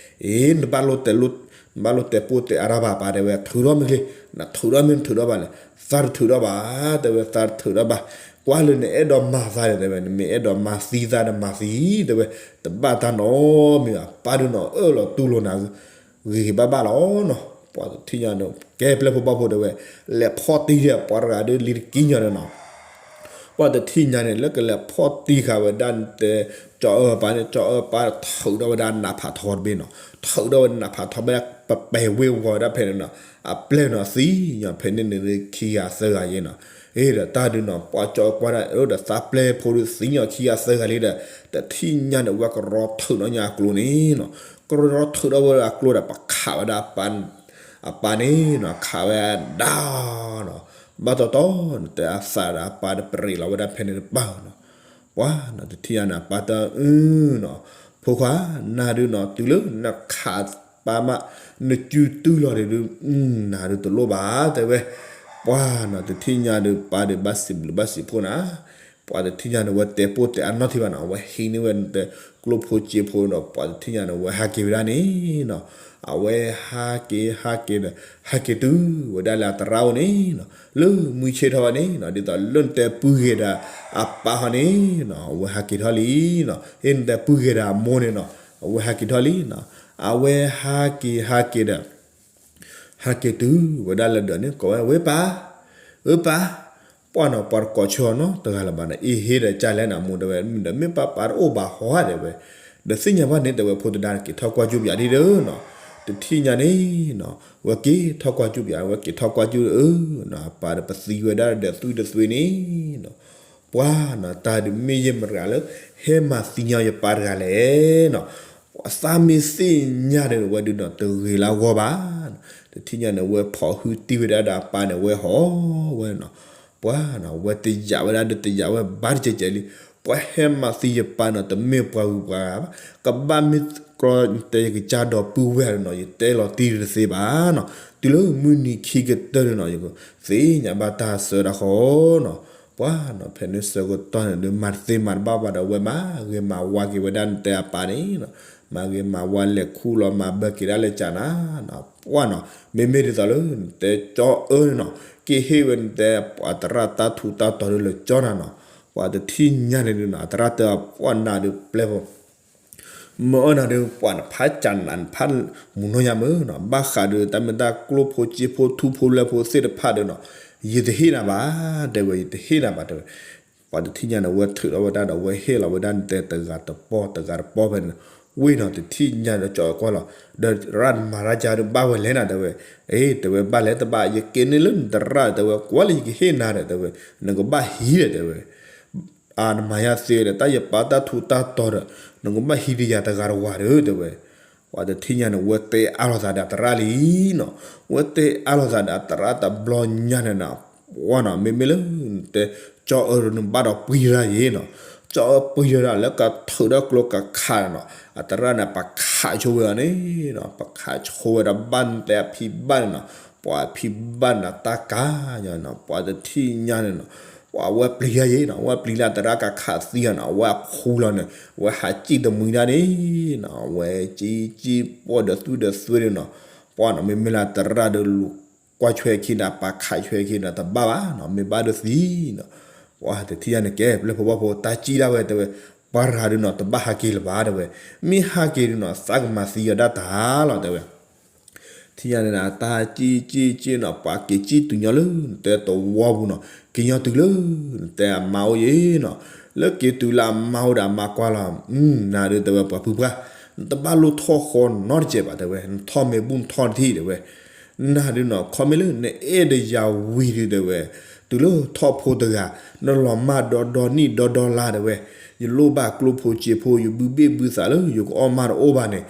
အ့ နဘၣ်လိၣ်တဲလိၣ် နဘၣ်လိၣ်တဲပိၢ်တဲအါတၢ်ဘၣ်ပၢ် တဲဝဲ, ထုးထီၣ်မ့ၢ်ချ့, နထုးထီၣ်မ့ၢ်နထုးထီၣ်ဘၣ်လဲၣ်, သးတထုးထီၣ်ဘၣ်, တဲဝဲ သးတထုးထီၣ်ဘၣ်, ကွၢ်လၢနအဲၣ်ဒိးမၤသးန့ၣ် တဲဝဲ, နမ့ၢ်အဲၣ်ဒိးမၤသံသးဒီးမၤသံ, တဲဝဲ, တဘၣ်တၢ်နီတမံၤဘၣ်, ပၢ်ဒုးနီၤ အၢၣ်လီၤတူၢ်လိာ်နၤ ဂ့ၤဂ့ၤဘၣ်ဘၣ်လီၤနီၤ, ပှၤတထံၣ်ညါန့ၣ် ကဲပျဲၢ်ဖိဘီၣ်ဖိတဲဝဲ, လဲၤဖီၣ်တံၢ်ဒီးပှၤတဂၤဒုးလံတကံၢ်ညါန့ၣ်နီၤ, ပှၤတထံၣ်ညါန့ၣ် လၢကလဲၤဖီၣ်တံၢ်ဃာ်ဝဲဒၣ်တဲ ကၠီအၢပၢ်န့ၣ် ကၠီအၢပၢ်ထုးထီၣ်ဝဲဒၣ်နးဖးထီတဘ့ၣ်နီၤ, ထုးထီၣ်ဝဲနးဖးထီဘ့ၣ် ပပဲာ်ဝ့ၤဝီၤဝဲဒၣ်ဖဲန့ၣ်နီၤ, အပျဲၢ်နီၤသံညီဖဲန့ၣ်န့ၣ် ခံဂၤသၢဂၤယဲနီၤ. အ့ဒီးတၢ်ဒုးနီၤ ပှၤကၠီအၢကွၢ်ဒၣ်အၢဒီးသးပျဲၢ်ဖိဒုးသံညီခံဂၤသၢဂၤလံဒီး တထံၣ်ညါန့ၣ် ဝဲကရီထုးထီၣ်ညါအကျိန့ၣ်နီၤ, ကရီထုးထီၣ်ဝဲအကျိဒီး ပခးဝဲဒၣ် အပၢ်န့ၣ်နီၤ, ခးဝဲဒၣ်နီၤ, ဘၣ်တီတီန့ၣ် တဲအသးဒီးအပၢ်ဒီးပရ့းလီၤဝဲဒၣ်ဖဲန့ၣ်တပၢ်နီၤ. ပှၤနီၤ တထံၣ်ညါန့ၣ် အပၢ်တၢ်အုနီၤ, ဖိခွါ နၤဒုးနီၤ တုၤလၢနခးပၢ်မး နစုတုၢ်လီၤဒုး နၤဒုးတလိၣ်ဘၣ်တဲဝဲ. ပှၤနီၤ တထံၣ်ညါဒုး ပၢ်ဒုးဘၣ်စံးဘျုးဘၣ်စံးဖှိၣ်နၤ ပှၤတထံၣ်ညါန့ၣ် ဝဲတဲပိၢ်တဲအနီၢ်ထံဘၣ်နီၤ, အဝဲဟံးန့ၢ်ဝဲနတဲကျိဖိစ့ဖိဒီး ပှၤတထံၣ်ညါန့ၣ် ဝဲဟးက့ၤဝဲဒၣ်န့ၣ်နီၤ, အဝဲဟးက့ၤဟးက့ၤဒီး ဟဲက့ၤတုၤဝဲဒၣ်လၢအသရၣ်အိၣ်န့ၣ်နီၤ, လၢမုၢ်ဆ့ၣ်ထီၣ်ဝဲန့ၣ်နီၤ, ဒ်သိးလၢနတဲပုၢ်ဂဲၤဒီးအပၢ်ဟီန့ၣ်နီၤ, အဝဲဟးက့ၤထီၣ်လံနီၤ, အ့ နတဲပုၢ်ဂဲၤဒီးအမိၢ်န့ၣ်နီၤ, အဝဲဟးက့ၤထီၣ်လံနီၤ, အဝဲဟးက့ၤဟးက့ၤဒီး ဟဲက့ၤတုၤဝဲဒၣ်လၢဒၢးန့ၣ် ကိးဝဲ ဝဲပၢ်, အၢပၢ်, ပှၢ်နီၤ ပှၤတကိးဆၢအီၤနီတဂၤလၢၤဘၣ်နီၤ, အ့ ဟ့ၣ်ဒီးကၢ်လဲၣ်နၤမိၢ်တဲဝဲ, ဒီးမ့ၢ်ပၢ်ပၢ်တအိၣ်ဘၣ်ဟီဧါတဲဝဲ, ဒီးသ့ၣ်ညါဘၣ်န့ၣ်တဲဝဲ ဖိသဒါန့ၣ် က့ၤထီၣ်ကွၢ်ကၠူပၠးဒ်ဒီးနီၤ, တထံၣ်ညါန့ၣ်နီၤ, ဝဲက့ၤထီၣ်ကွၢ်ကၠူပၠး ဝဲက့ၤထီၣ်ကွၢ်ကၠူအၢနီၤ, အပၢ်ဒီးပသံဝဲဒၣ်ဒီးသွံၣ်ဒီးသွံၣ်န့ၣ်နီၤ, ပှၢ်နီၤ တၢ်ဒုးမ့ၢ်ယဲၢ်မတၤဂၤလၢ ဟဲမၤသံညီယပၢ်တဂၤလဲၣ်နီၤ, သးမ့ၢ်သ့ၣ်ညါဒီးဝဲဒုးနီၤ တဂ့ၤလၢအဂီၢ်ဘၣ်, တထံၣ်ညါန့ၣ် ဝဲဖိးဟုတံၢ်ဝဲဒၣ်ဒီးအပၢ်န့ၣ် ဝဲဟီၣ်ဝဲနီၤ, ပှၢ်နီၤ ဝဲတယာ်ဝဲဒၣ်ဒီးတယာ်ဝဲဘၣ်တကဲးကဲးလံ, ပှၤဟဲမၤသံယပၢ်နီၤ တမ့ၢ်ပှၤဂုၤပှၤဂၤဘၣ်, ကဘၣ်မ့ၢ်ကြီတဲယကစၢ်ဒီပုၢ်ဝဲၢ်နီၤ ယတဲလီၤတံၢ်တသ့ဘၣ်နီၤ, တုၤလၢမုၢ်နံၤခံကတၢၢ်န့ၣ်နီၤ ယကသ့ၣ်ညါဘၣ်တၢ်ဆၢတၢ်ဃီနီၤ, ပှၢ်နီၤ ဖဲန့ၣ်ဆၢကတီၢ်န့ၣ်ဒီး မၤတသ့မၤတဘၣ်ဘၣ်ဒီး ဝဲမၤဂ့ၤမၤဝါက့ၤဝဲဒၣ်နတဲအပၢ်န့ၣ်နီၤ, မၤဂ့ၤမၤဝါလဲၤခူၣ်လီၤ မၤဘၢက့ၤဒၣ်လၢကၠးနၤနီၤ, ပှၢ်နီၤ မ့မ့ၢ်ဒ်သိးလၢ နတဲကၠီအၢန့ၣ်နီၤ က့ၤဟ့ၣ်ဝဲနတဲပှၤသရၣ်တၢ်ထူးတၢ်တီၤဒုးလၢကၠီနၤနီၤ, ပှၤတထံၣ်ညါန့ၣ်ဒုးနီၤ အသရၣ်တဲပှၢ်နၤဒုးပျဲၢ်ဖိ မ့ၢ်အၢနၤဒုး ပှၤနဖးကၠးနၤ နဖးမုၢ်နီၢ်ညါမ့ၢ်နီၤ, ဘၣ်ဃးဒီးတၢ်မ့ၢ်တၢ်ကျိဖိစ့ဖိထူဖိလဲဖိသ့ၣ်တဖၣ်ဒီးနီၤ, ယတဟ့ၣ်နၤဘၣ် တဲဝဲ ယတဟ့ၣ်နၤဘၣ် တဲဝဲ, ပှၤတထံၣ်ညါန့ၣ် ဝဲထုးထီၣ်ဝဲဒၣ်ဒီး ဝဲဟ့ၣ်လီၤဝဲဒၣ်နတဲတဂၤတပီၢ်တဂၤတပီၢ်ဖဲန့ၣ်, ဝ့ၢ်နီၤ တထံၣ်ညါဒီးကၠီအၢကွၢ်လီၤ, ဒီးရၣ်မၤရၣ်ကၠါဒုးဘၣ်ဝဲလဲၣ်နၤ တဲဝဲ, အ့ တဲဝဲ ဘၣ်လဲၣ်တဘၣ် ယက့ၤန့ၢ်လၢနသရၣ် တဲဝဲ ကွၢ်လၢယကဟ့ၣ်နၤဒီး တဲဝဲ, နကဘၣ်ဟံးဒီး တဲဝဲ အါ နမၤယၤသ့ဒီး တၢ်ယပၢ်တၢ်ထူးတၢ်တီၤဒီး နကဘၣ်ဟံးတယၤတဂၤတဝၤဒီး တဲဝဲ, ပှၤတထံၣ်ညါန့ၣ် ဝဲတဲအါလိာ်သးဒီးအသရၣ်လံနီၤ, ဝဲတဲအါလိာ်သးဒီးအသရၣ်တဘျီညါန့ၣ်နီၤ, ပှၢ်နီၤ မ့မ့ၢ်လၢ နတဲ ကၠီအၢဒီးနဘၣ်ဒီးပှံၤတၢ်ယဲနီၤ, ကၠီအၢပှံၤတၢ်ဒီးလၢကထုးထီၣ်ကျိကခးန့ၣ်နီၤ, အသရၣ်န့ၣ် ပခးဆိဝဲအီၤန့ၣ်နီၤ, ပခးဆိဝဲဒီးဘၣ်နတဲအဖံဘၣ်န့ၣ်နီၤ, ပှၤအဖံဘၣ်န့ၣ်တၢ်ကါယဲနီၤ, ပှၤတထံၣ်ညါန့ၣ်နီၤ ပှၤဝဲပျံၤတၢ်ယဲနီၤ, ဝဲပျံၤလၢအသရၣ်ကခးသံအီၤနီၤ, အဝဲအဖူလီၤန့ၣ် ဝဲဟးစံၣ်တမှံတၢ်န့ၣ်နီၤ, အဝဲစံၣ်စံၣ်ပှီၢ်ဒီးသွံၣ်ဒီးသွံၣ်န့ၣ်နီၤ, ပှၢ်နီၤ မ့မ့ၢ်လၢအသရၣ်ဒီးလူၤကွၢ်ဆွဲခံဒီး ပှၤခးဆွဲခံဒီး တဘၣ်ဘၣ်နီၤ, မ့ၢ်ဘၣ်ဒီးသံနီၤ, ပှၤတထံၣ်ညါန့ၣ်ကဲ ပျဲၢ်ဖိဘၣ်ဖိ တၢ်စံၣ်ဒၣ်ဝဲ တဲဝဲ, ပှၤရၤဒုးနီၤ တဘၣ်ဟးက့ၤလၢၤဘၣ် တဲဝဲ, မ့ၢ်ဟးက့ၤဒုးနီၤ သးကမၤသံအီၤဒၣ်တၢ်လီၤ တဲဝဲ ထံၣ်ညါန့ၣ် တၢ်စံၣ်စံၣ်စံၣ်နီၤ, ပှၤက့ၤစံၣ်တုၤညီလၢ နတဲသဝီပူၤနီၤ, က့ၤညီတုၤလၢ နတဲအမါအိၣ်ယဲနီၤ, လၢက့ၤတုၤလၢအမါအိၣ်ဒီးအမါကွၢ်လီၤ, နၤဒုး တဲဝဲ ပှၤဖုပှၢ်, နတဘၣ်လိၣ်ထီၣ်ဃီနီတစဲးဘၣ် တဲဝဲ, နထီၣ်မ့ၢ်ဘူၣ်နထီၣ်တထံၣ် တဲဝဲ, နၤဒုးနီၤ ခီမ့ၢ်လၢနအဲၣ်ဒိးယၤဝံၤဒုး တဲဝဲ, တုၤလၢထီၣ်ဖိတဂၤ နလီၤမၢ်ဒီဒီနံၣ်ဒီဒီလါ တဲဝဲ, ယလိၣ်ဘၣ်ကျိဖိစ့ဖိ ယဘုဘ့ၣ်ဘုသးလၢယကအီၣ်မၢ်တအိၣ်ဘၣ်န့ၣ်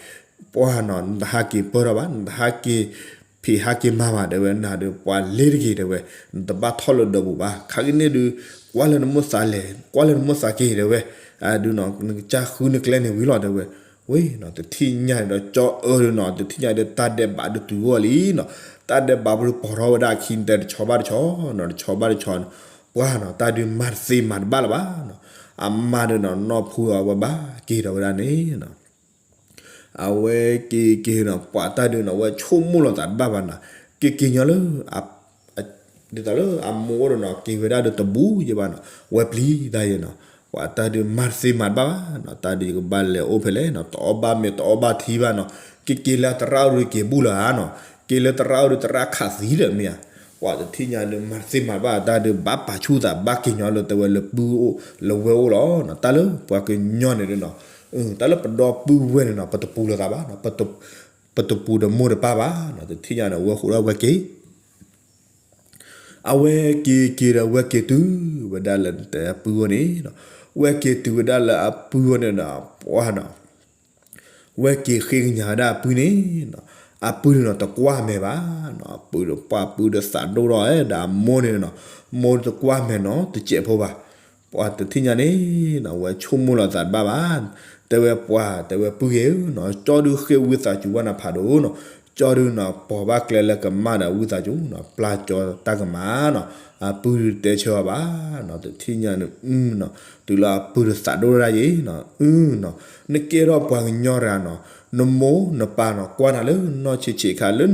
ပှၢ်နီၤ နတဟးက့ၤပၢၢ်ထီၣ်ဘၣ်, နတဟးက့ၤဖံးဟးက့ၤမၤဘၣ် တဲဝဲ, နၤဒုးပှၤလ့ၤတဂ့ၤ တဲဝဲ, နတဘၣ်ထီၣ်လၢဒၢးပူၤဘၣ်, ခါကန့ၣ်ဒုး ကွၢ်လၢနမိၢ်သးလဲၤ ကွၢ်လၢနမိၢ်သးက့ၤ တဲဝဲ, ဒုးနီၤ နကစၢ်ဃုနကျဲန့ၣ်ဝံၤလီၤ တဲဝဲ, ဝ့ၢ်နီၤ တထံၣ်ညါန့ၣ်ဒီး ကၠီအၢဒုးနီၤ တထံၣ်ညါဒီး တၢ်ဒဲးဘးဒုးတုၤဂီၢ်လံနီၤ, တၢ်ဒဲးဘးဖိဒုးပိာ်ထီၣ်ဝဲဒၣ်အခံ နတဲတဆီဘၣ်တဆီနီၤ, တဆီဘၣ်တဆီနီၤ, ပှၢ်နီၤ တၢ်ဒုးမၤတသ့မၤတဘၣ်လၢၤဘၣ်နီၤ, အမါဒုးနီၤ နီၢ်ဖူအီၤဝဲဘၣ်က့ၤထီၣ်ဝဲဒၣ်န့ၣ်နီၤ အဝဲက့ၤက့ၤနီၤ ပှၤတၢ်ဒုးနီၤ ဝဲဆိကမိၣ်လိာ်သးတဘၣ်ဘၣ်နီၤ, က့ၤက့ၤညီလၢ ဒ်သိးလၢအမိၢ်အိၣ်ဒီးနီၤ က့ၤဝဲဒၣ်ဒီးတဘူးယဲဘၣ်နီၤ, ဝဲပျံၤတၢ်ယဲနီၤ, ပှၤတၢ်ဒုးမၤတသ့မၤတဘၣ်ဘၣ်နီၤ, တၢ်ဒုးယကဘၣ်လဲၤအိၣ်ဖဲလဲၣ်နီၤ, တအီၣ်ဘၣ်မ့ၤတအီၣ်ဘၣ်ထံဘၣ်နီၤ, က့ၤက့ၤလၢသရၣ်အိၣ်ဒီးက့ၤဘူၣ်လၢၤဧါနီၤ, က့ၤလၢသရၣ်အိၣ်ဒီးသရၣ်ခးသံဒီးမ့ၢ်ဧါ ပှၤတထံၣ်ညါဒုး မၤတသ့မၤတဘၣ်တၢ်ဒုး ဘၣ်ပာ်ဆူၣ်သး ဘၣ်က့ၤညီလၢတဲဝဲလၢပုၢ်အိၣ်လၢဝဲၢ်အိၣ်လီၤ. တၢ်လၢပှၤကညီန့ၣ်ဒုးနီၤ, တၢ်လၢပဒီပုၢ်ဝဲၢ်န့ၣ်နီၤ ပတပူၤလိာ်သးဘၣ်, ပတပူၤဒီးမိၢ်ဒီးပၢ်ဘၣ်နီၤ. တထံၣ်ညါန့ၣ် ဝဲဃိးဒီးဝဲၢ်က့ၤ အဝဲက့ၤက့ၤဒီးဝဲၢ်က့ၤတုၤဝဲဒၣ်လၢတဲပုၢ်အိၣ်န့ၣ်, ဝဲၢ်က့ၤတုၤဝဲဒၣ်လၢအပုၢ်အိၣ်န့ၣ်ဒီး ပှၤနီၤ ဝဲၢ်က့ၤဃ့ကညးဝဲဒၣ်အပုၢ်န့ၣ်နီၤ, အပုၢ်န့ၣ်နီၤ တကွၢ်မဲာ်ဘၣ်နီၤ, အပုၢ်ဒီးပှၢ်ပုၢ်ဒီးသးဒိၣ်ထီၣ်ဝဲဒၣ်အမိၢ်န့ၣ်နီၤ, မိၢ်တကွၢ်မဲာ်နီၤ တစဲးဖိဘၣ်. ပှၤတထံၣ်ညါန့ၣ်နီၤ ဝဲဆိကမိၣ်လီၤသးတဘၣ်ဘၣ်, တဲဝဲပှၤ တဲဝဲပုၢ်ဂ့ၤဧၢနီၤ, ကၠီဒုးဃ့ဝံသးစူၤဘၣ်နၤဖးဒိၣ်နီၤ, ကၠီဒုးနီၤ ပိာ်ဘၣ်ကျဲလၢကမၣ်ဒီးဝံသးစူၤနီၤ ပျၢ်ကၠီတၢ်ကမၣ်နီၤ, အပုၢ်ဒုးတဲဆၢအီၤဘၣ်နီၤ. တထံၣ်ညါန့ၣ် အုနီၤ တုၤလၢအပုၢ်ဒီးသးဒိၣ်ဒၣ်ယဲနီၤ, အုနီၤ နကဲထီၣ်ပှၤကညီတဂၤနီၤ, နမိၢ်နပၢ်နီၤ ကွၢ်နၤလၢနီၢ်ဆံးဆံးခါလၢ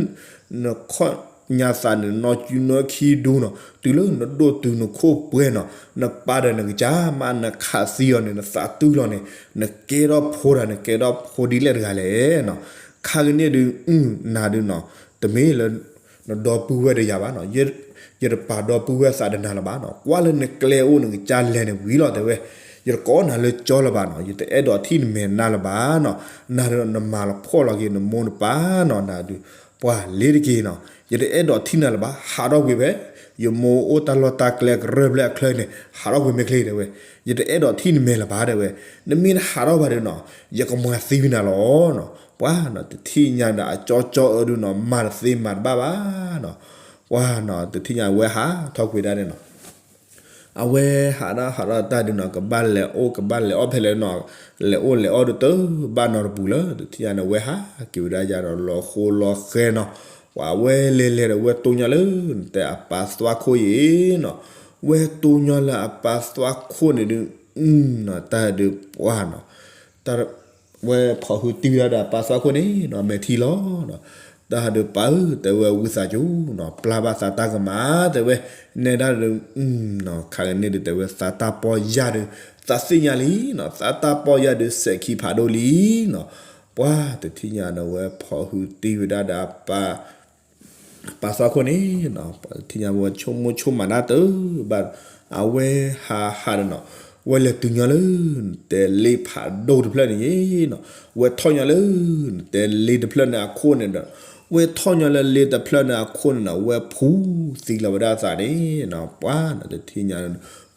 နခီၣ်ညါသးန့ၣ် နီၢ်ကူနီၢ်ခံဒူနီၤ, တုၤလၢနဒိၣ်တုၤနခိၣ်ပှဲၤနီၤ, နပၢ်ဒီးနကစၢ်မး နခးသံအီၤန့ၣ် နသးတုၤလီၤန့ၣ် နကဲထီၣ်ဖိတဂၤ နကဲထီၣ်ဖိဒ်လဲၣ်တဂၤလဲၣ်နီၤ. ခါကန့ၣ်ဒုး အု နၤဒုးနီၤ တမ့ၢ်လၢ နဒီပုၢ်ဝဲၢ်တဂၤဘၣ်နီၤ, ယတပာ်ဒီပုၢ်ဝဲၢ်သးဒီးနၤလၢၤဘၣ်နီၤ, ကွၢ်လၢနကျဲအိၣ်နကစၢ်လဲၤန့ၣ်ဝံၤလီၤ တဲဝဲ, ယတကိးနၤလၢကၠီလၢၤဘၣ်နီၤ, ယတအဲၣ်ဒိးထံၣ်နမဲာ်နါလၢၤဘၣ်နီၤ, နၤဒုးနမၤလီၤဖှီၣ်လီၤက့ၤနမိၢ်နပၢ်နီၤ, နၤဒုး ပှၤလ့ၤတက့ၤနီၤ, ယတအဲၣ်ဒိးထံၣ်နၤလၢၤဘၣ်, ဟးထီၣ်ကွံာ်ဖဲ ယမိၢ်အိၣ်တၢ်လီၢ်တၢ်ကျဲကရၢၢ်ဖျဲၣ်အချၢန့ၣ် ဟးထီၣ်ကွံာ်မ့ၢ်ချ့ တဲဝဲ, ယတအဲၣ်ဒိးထံၣ်နမဲာ်လၢၤဘၣ် တဲဝဲ, နမ့ၢ်တဟးထီၣ်ဘၣ်ဒီးနီၤ ယကမၤသံဝံၤနၤလီၤနီၤ. ပှၤနီၤ တထံၣ်ညါဒီးအကၠီကၠီအၢဒုးနီၤ မၤတသ့မၤတဘၣ်ဘၣ်နီၤ, ပှၤနီၤ တထံၣ်ညါဝဲဟးထီၣ်ကွံာ်ဒၣ်န့ၣ်နီၤ အဝဲဟးဒၣ်ဟးထီၣ်တၢ်ဒုးနီၤ ကဘၣ်လဲၤအိၣ်ကဘၣ်လဲၤအီၣ်ဖဲလဲၣ်နီၤ, လဲၤအိၣ်လဲၤအီၣ်ဒုးတဘၣ်နီတပူၤလၢ တထံၣ်ညါန့ၣ် ဝဲဟးက့ၤဝဲဒၣ်ယၤဒီးလီၤဃိလီၤဃဲနီၤ, ပှၤဝဲလဲၤလဲၤဒီးဝဲတိၢ်ညီလၢ နတဲအပၢ်သွၣ်ခိၣ်အံၤနီၤ, ဝဲတိၢ်ညီလၢအပၢ်သွၣ်ခိၣ်န့ၣ်ဒုး နီၤ တၢ်ဒုးပှၤနီၤ ဝဲဖီၣ်ဟုတံၢ်ဝဲဒၣ်ဒီးအပၢ်သွၣ်ခိၣ်န့ၣ်နီၤ မဲာ်ထံလီၤနီၤ, တၢ်ဒုးပၢ်ဧၢ တဲဝဲဝံသးစူၤနီၤ ပျၢ်ဘၣ်သးတၢ်ကမၣ် တဲဝဲ, နဲဒၣ်ဒုး ခါကန့ၣ်ဒုးတဲဝဲသးတၢ်ပီၢ်ယၢ်ဒုး သးသ့ၣ်ညါလံနီၤ သးတၢ်ပီၢ်ယၢ်ဒုးစဲးခံဖးဒိၣ်လံနီၤ, ပှၤတထံၣ်ညါဒီးဝဲဖီၣ်ဟုတံၢ်ဝဲဒၣ်ဒီးအပၢ် ပၢ်သွၣ်ခိၣ်န့ၣ်နီၤ ပှၤတထံၣ်ညါဝဲဆိကမိၣ်ဆိကမးတၢ်တဘၣ်, အဝဲဟးဟးဒီးနီၤ, ဝဲလဲၤတုၤညီလၢ နတဲလ့ဖးဒိၣ်တဖျၢၣ်န့ၣ်နီၤ, ဝဲထီၣ်ညီလၢ နတဲလ့တဖျၢၣ်န့ၣ်အခိၣ်န့ၣ်ဒီး, ဝဲထီၣ်ညီလၢလ့တဖျၢၣ်န့ၣ်အခိၣ်န့ၣ်နီၤ ဝဲဖူသံလီၤဝဲဒၣ်သးန့ၣ်နီၤ, ပှၤနီၤ တထံၣ်ညါ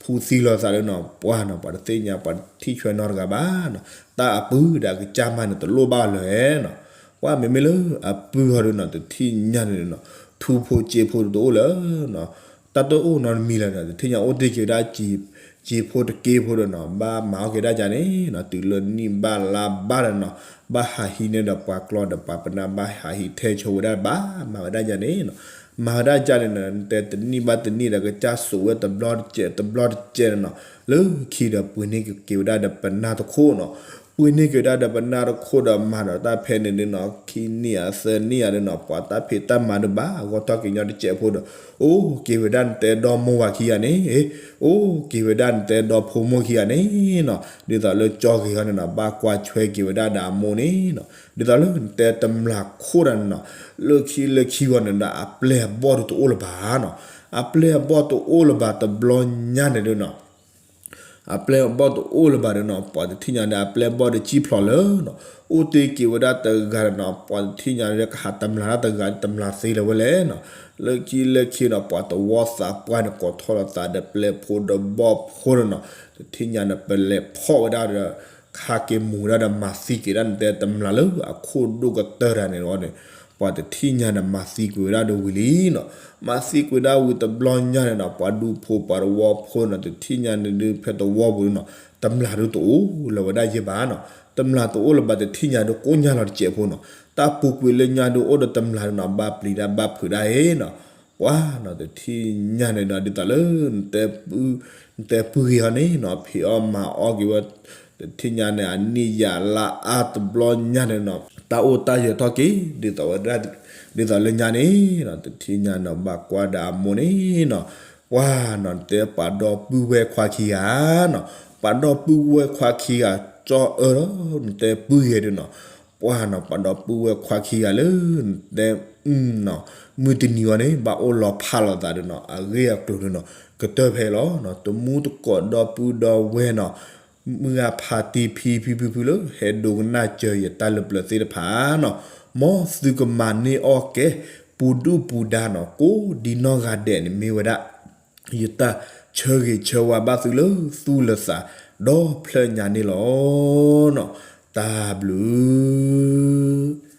ဖူသံလီၤသးဒီးနီၤ ပှၤနီၤ ပှၤတသ့ၣ်ညါ ပှၤတထံၣ်ဆွဲနီတဂၤဘၣ်နီၤ, တၢ်အပုၢ်ဒီးအကစၢ်မးန့ၣ် တလိၣ်ဘၣ်လၢၤနီၤ, ပှၤမ့မ့ၢ်လၢအပုၢ်ဟီဒုးနီၤ တထံၣ်ညါန့ၣ်နီၤ ထူဖိစ့ဖိတအိၣ်လၢၤနီၤ, တၢ်တအိၣ်နီတမံၤလၢၤနီၤ တထံၣ်ညါအိၣ်တ့ၢ်က့ၤဝဲဒၣ် စ့ဖိတက့ဖိဒီးနီၤ ဘၣ်မၤအီၣ်က့ၤဒၣ်ကန့ၣ်နီၤ တုၤလၢနံၣ်ဘၣ်လါဘၣ်ဒီးနီၤ ဘၣ်ဟးဟံးန့ၢ်ဒီးပှၤကျီဒီးပှၤပနၢ် ဘၣ်ဟးဟံးထဲဆိဝဲဒၣ်ဘၣ် မၤဝဲဒၣ်ကန့ၣ်နီၤ, မၤဝဲဒၣ်ကန့ၣ်နီၤ နတဲတနံၣ်ဘၣ်တနံၣ်ဒီး ကစၢ်စိာ်ဝဲတဘျီတစဲးတဘျီတစဲးန့ၣ်နီၤ, လၢခံဒီးပှ့ၤန့ၢ်က့ၤဝဲဒၣ်ဒီးပနၢ်တခိၣ်နီၤ, ပှ့ၤန့ၢ်က့ၤဝဲဒၣ်ဒီးပနၢ်တခိၣ်ဒီးမၤဒီးတၢ်ဖဲန့ၣ်ဒုးနီၤ ခံနံၣ်ဧါသၢနံၣ်ဧါဒုးနီၤ ပှၤတၢ်ဖံးတၢ်မၤဒုးဘၣ် ဂီၢ်ထီၣ်က့ၤညီတစဲးဖိဒီး အိၣ်က့ၤဝဲဒၣ်နတဲဒီမိၢ်ဝၤခံဂၤန့ၣ်, အိၣ်က့ၤဝဲဒၣ်နတဲဒီဖိမိၢ်ခံဂၤန့ၣ်နီၤ, ဒ်သိးလၢကၠီဂ့ၤဟီန့ၣ်နီၤ ဘၣ်ကွၢ်ဆွဲက့ၤဝဲဒၣ်ဒီးအမိၢ်န့ၣ်နီၤ, ဒ်သိးလၢနတဲတမျာ်ခိၣ်တဂၤန့ၣ်နီၤ, လၢခံလၢခံဂီၢ်န့ၣ်ဒီး အပျဲၢ်အဘီၣ်ဒုးတအိၣ်လၢၤဘၣ်နီၤ, အပျဲၢ်အဘီၣ်တအိၣ်လၢၤဘၣ်တဘျီညါန့ၣ်ဒုးနီၤ အပျဲၢ်အဘီၣ်တအိၣ်လၢၤဘၣ်ဒီးနီၤ ပှၤတထံၣ်ညါဒီးအပျဲၢ်အဘီၣ်ဒီးကံၣ်ဖျိးလၢနီၤ, အိၣ်တ့ၢ်က့ၤဝဲဒၣ်တဂၤဒီးနီၤ ပှၤတထံၣ်ညါဒီးကဟးတမျာ်တၢ်တဂၤ တမျာ်သ့လၢၤဝဲလဲၣ်နီၤ, လၢခံလၢခံဒီး ပှၤသဝီသးပှၢ်န့ၣ် ကိးထီၣ်လိာ်သးဒီးပျဲၢ်ဖိဒီးဘီၣ်ဖိဒီးနီၤ, တထံၣ်ညါန့ၣ် ပလဲၤဖီၣ်ဝဲဒၣ်ဒီး ဟးက့ၤမူၤဝဲဒၣ်ဒီးမၤသံက့ၤဒၣ်နတဲတမျာ်လၢ အခိၣ်ဒိၣ်ကတၢၢ်တဂၤန့ၣ်လီၤန့ၣ်, ပှၤတထံၣ်ညါန့ၣ် မၤသံကွံာ်ဝဲဒၣ်ဒီးဝံၤလံနီၤ, မၤသံကွံာ်ဒၣ်ဝံၤတဘျီညါန့ၣ်နီၤ ပှၤဒူဖိပှၤသဝီဖိန့ၣ် တထံၣ်ညါန့ၣ်ဒုးဖဲသဝီပူၤနီၤ တမျာ်ဒုးတအိၣ်လၢၤဝဲဒၣ်ယဲဘၣ်နီၤ, တမျာ်တအိၣ်လၢၤဘၣ် တထံၣ်ညါဒုးကိးညါလီၤတစဲးဖိနီၤ, တၢ်ပူၤကွံာ်လၢညါဒုးအိၣ်ဒီးတမျာ်ဒုးနီၤ ဘၣ်ပျံၤတၢ်ဘၣ်ဖုးတၢ်အံၤနီၤ, ပှၤနီၤ တထံၣ်ညါန့ၣ်ဒီး ဒ်သိးလၢ နတဲပုၢ်ဂ့ၤဟီန့ၣ်နီၤ ဖံးအီၣ်မၤအီၣ်က့ၤဝဲ တထံၣ်ညါန့ၣ် အနံၣ်ယၤလါအါတဘျီညါန့ၣ်နီၤ တၢ်အိၣ်တၢ်ယၢၤထီၣ်က့ၤ ဒ်သိးဝဲဒၣ် ဒ်သိးလၢညါန့ၣ်နီၤ တထံၣ်ညါနီၤ ဘၣ်ကွၢ်ဒီးအမိၢ်န့ၣ်နီၤ, ပှၤနီၤ နတဲပှၤဒီပုၢ်ဝဲၢ်ခွါခံဂၤနီၤ, ပှၤဒီပုၢ်ဝဲၢ်ခွါခံဂၤ ကၠီအၢဒီး နတဲပုၢ်ဂ့ၤဒုးနီၤ ပှၢ်နီၤ ပှၤဒီပုၢ်ဝဲၢ်ခွါခံဂၤလၢ တဲ နီၤ မုၢ်တနံၤအံၤန့ၣ် ဘၣ်အိၣ်လီၤဖးလိာ်သးဒီးနီၤ အဂ့ၢ်အကျိၤဒီးနီၤ ကတၢၢ်ဖဲလီၤနီၤ တမူတကိးဒီပုၢ်ဒီဝဲၢ်နီၤ မုၢ်ဂၤဖးတံၢ်ဖံဖံဖုဖုလၢ ဟဲဒိကနၣ်စၢၤယတၢ်လၢပျၢၤသ့ၣ်တဖၣ်နီၤ မ်သုကမၤန့ၢ်အီၣ်ကဲ ပူၤဒုၣ်ပူၤဒါနီၤ ကိးဒံနီၢ်ဂၤဒဲးန့ၣ်မ့ၢ်ဝဲဒၣ် ယတၢ်ဆၢဂ့ၤဆၢဝါဘၣ်သုလၢသူၣ်လၢသး ဒီဖျၢၣ်ညါန့ၣ်လီၤနီၤ တၢ်ဘျုး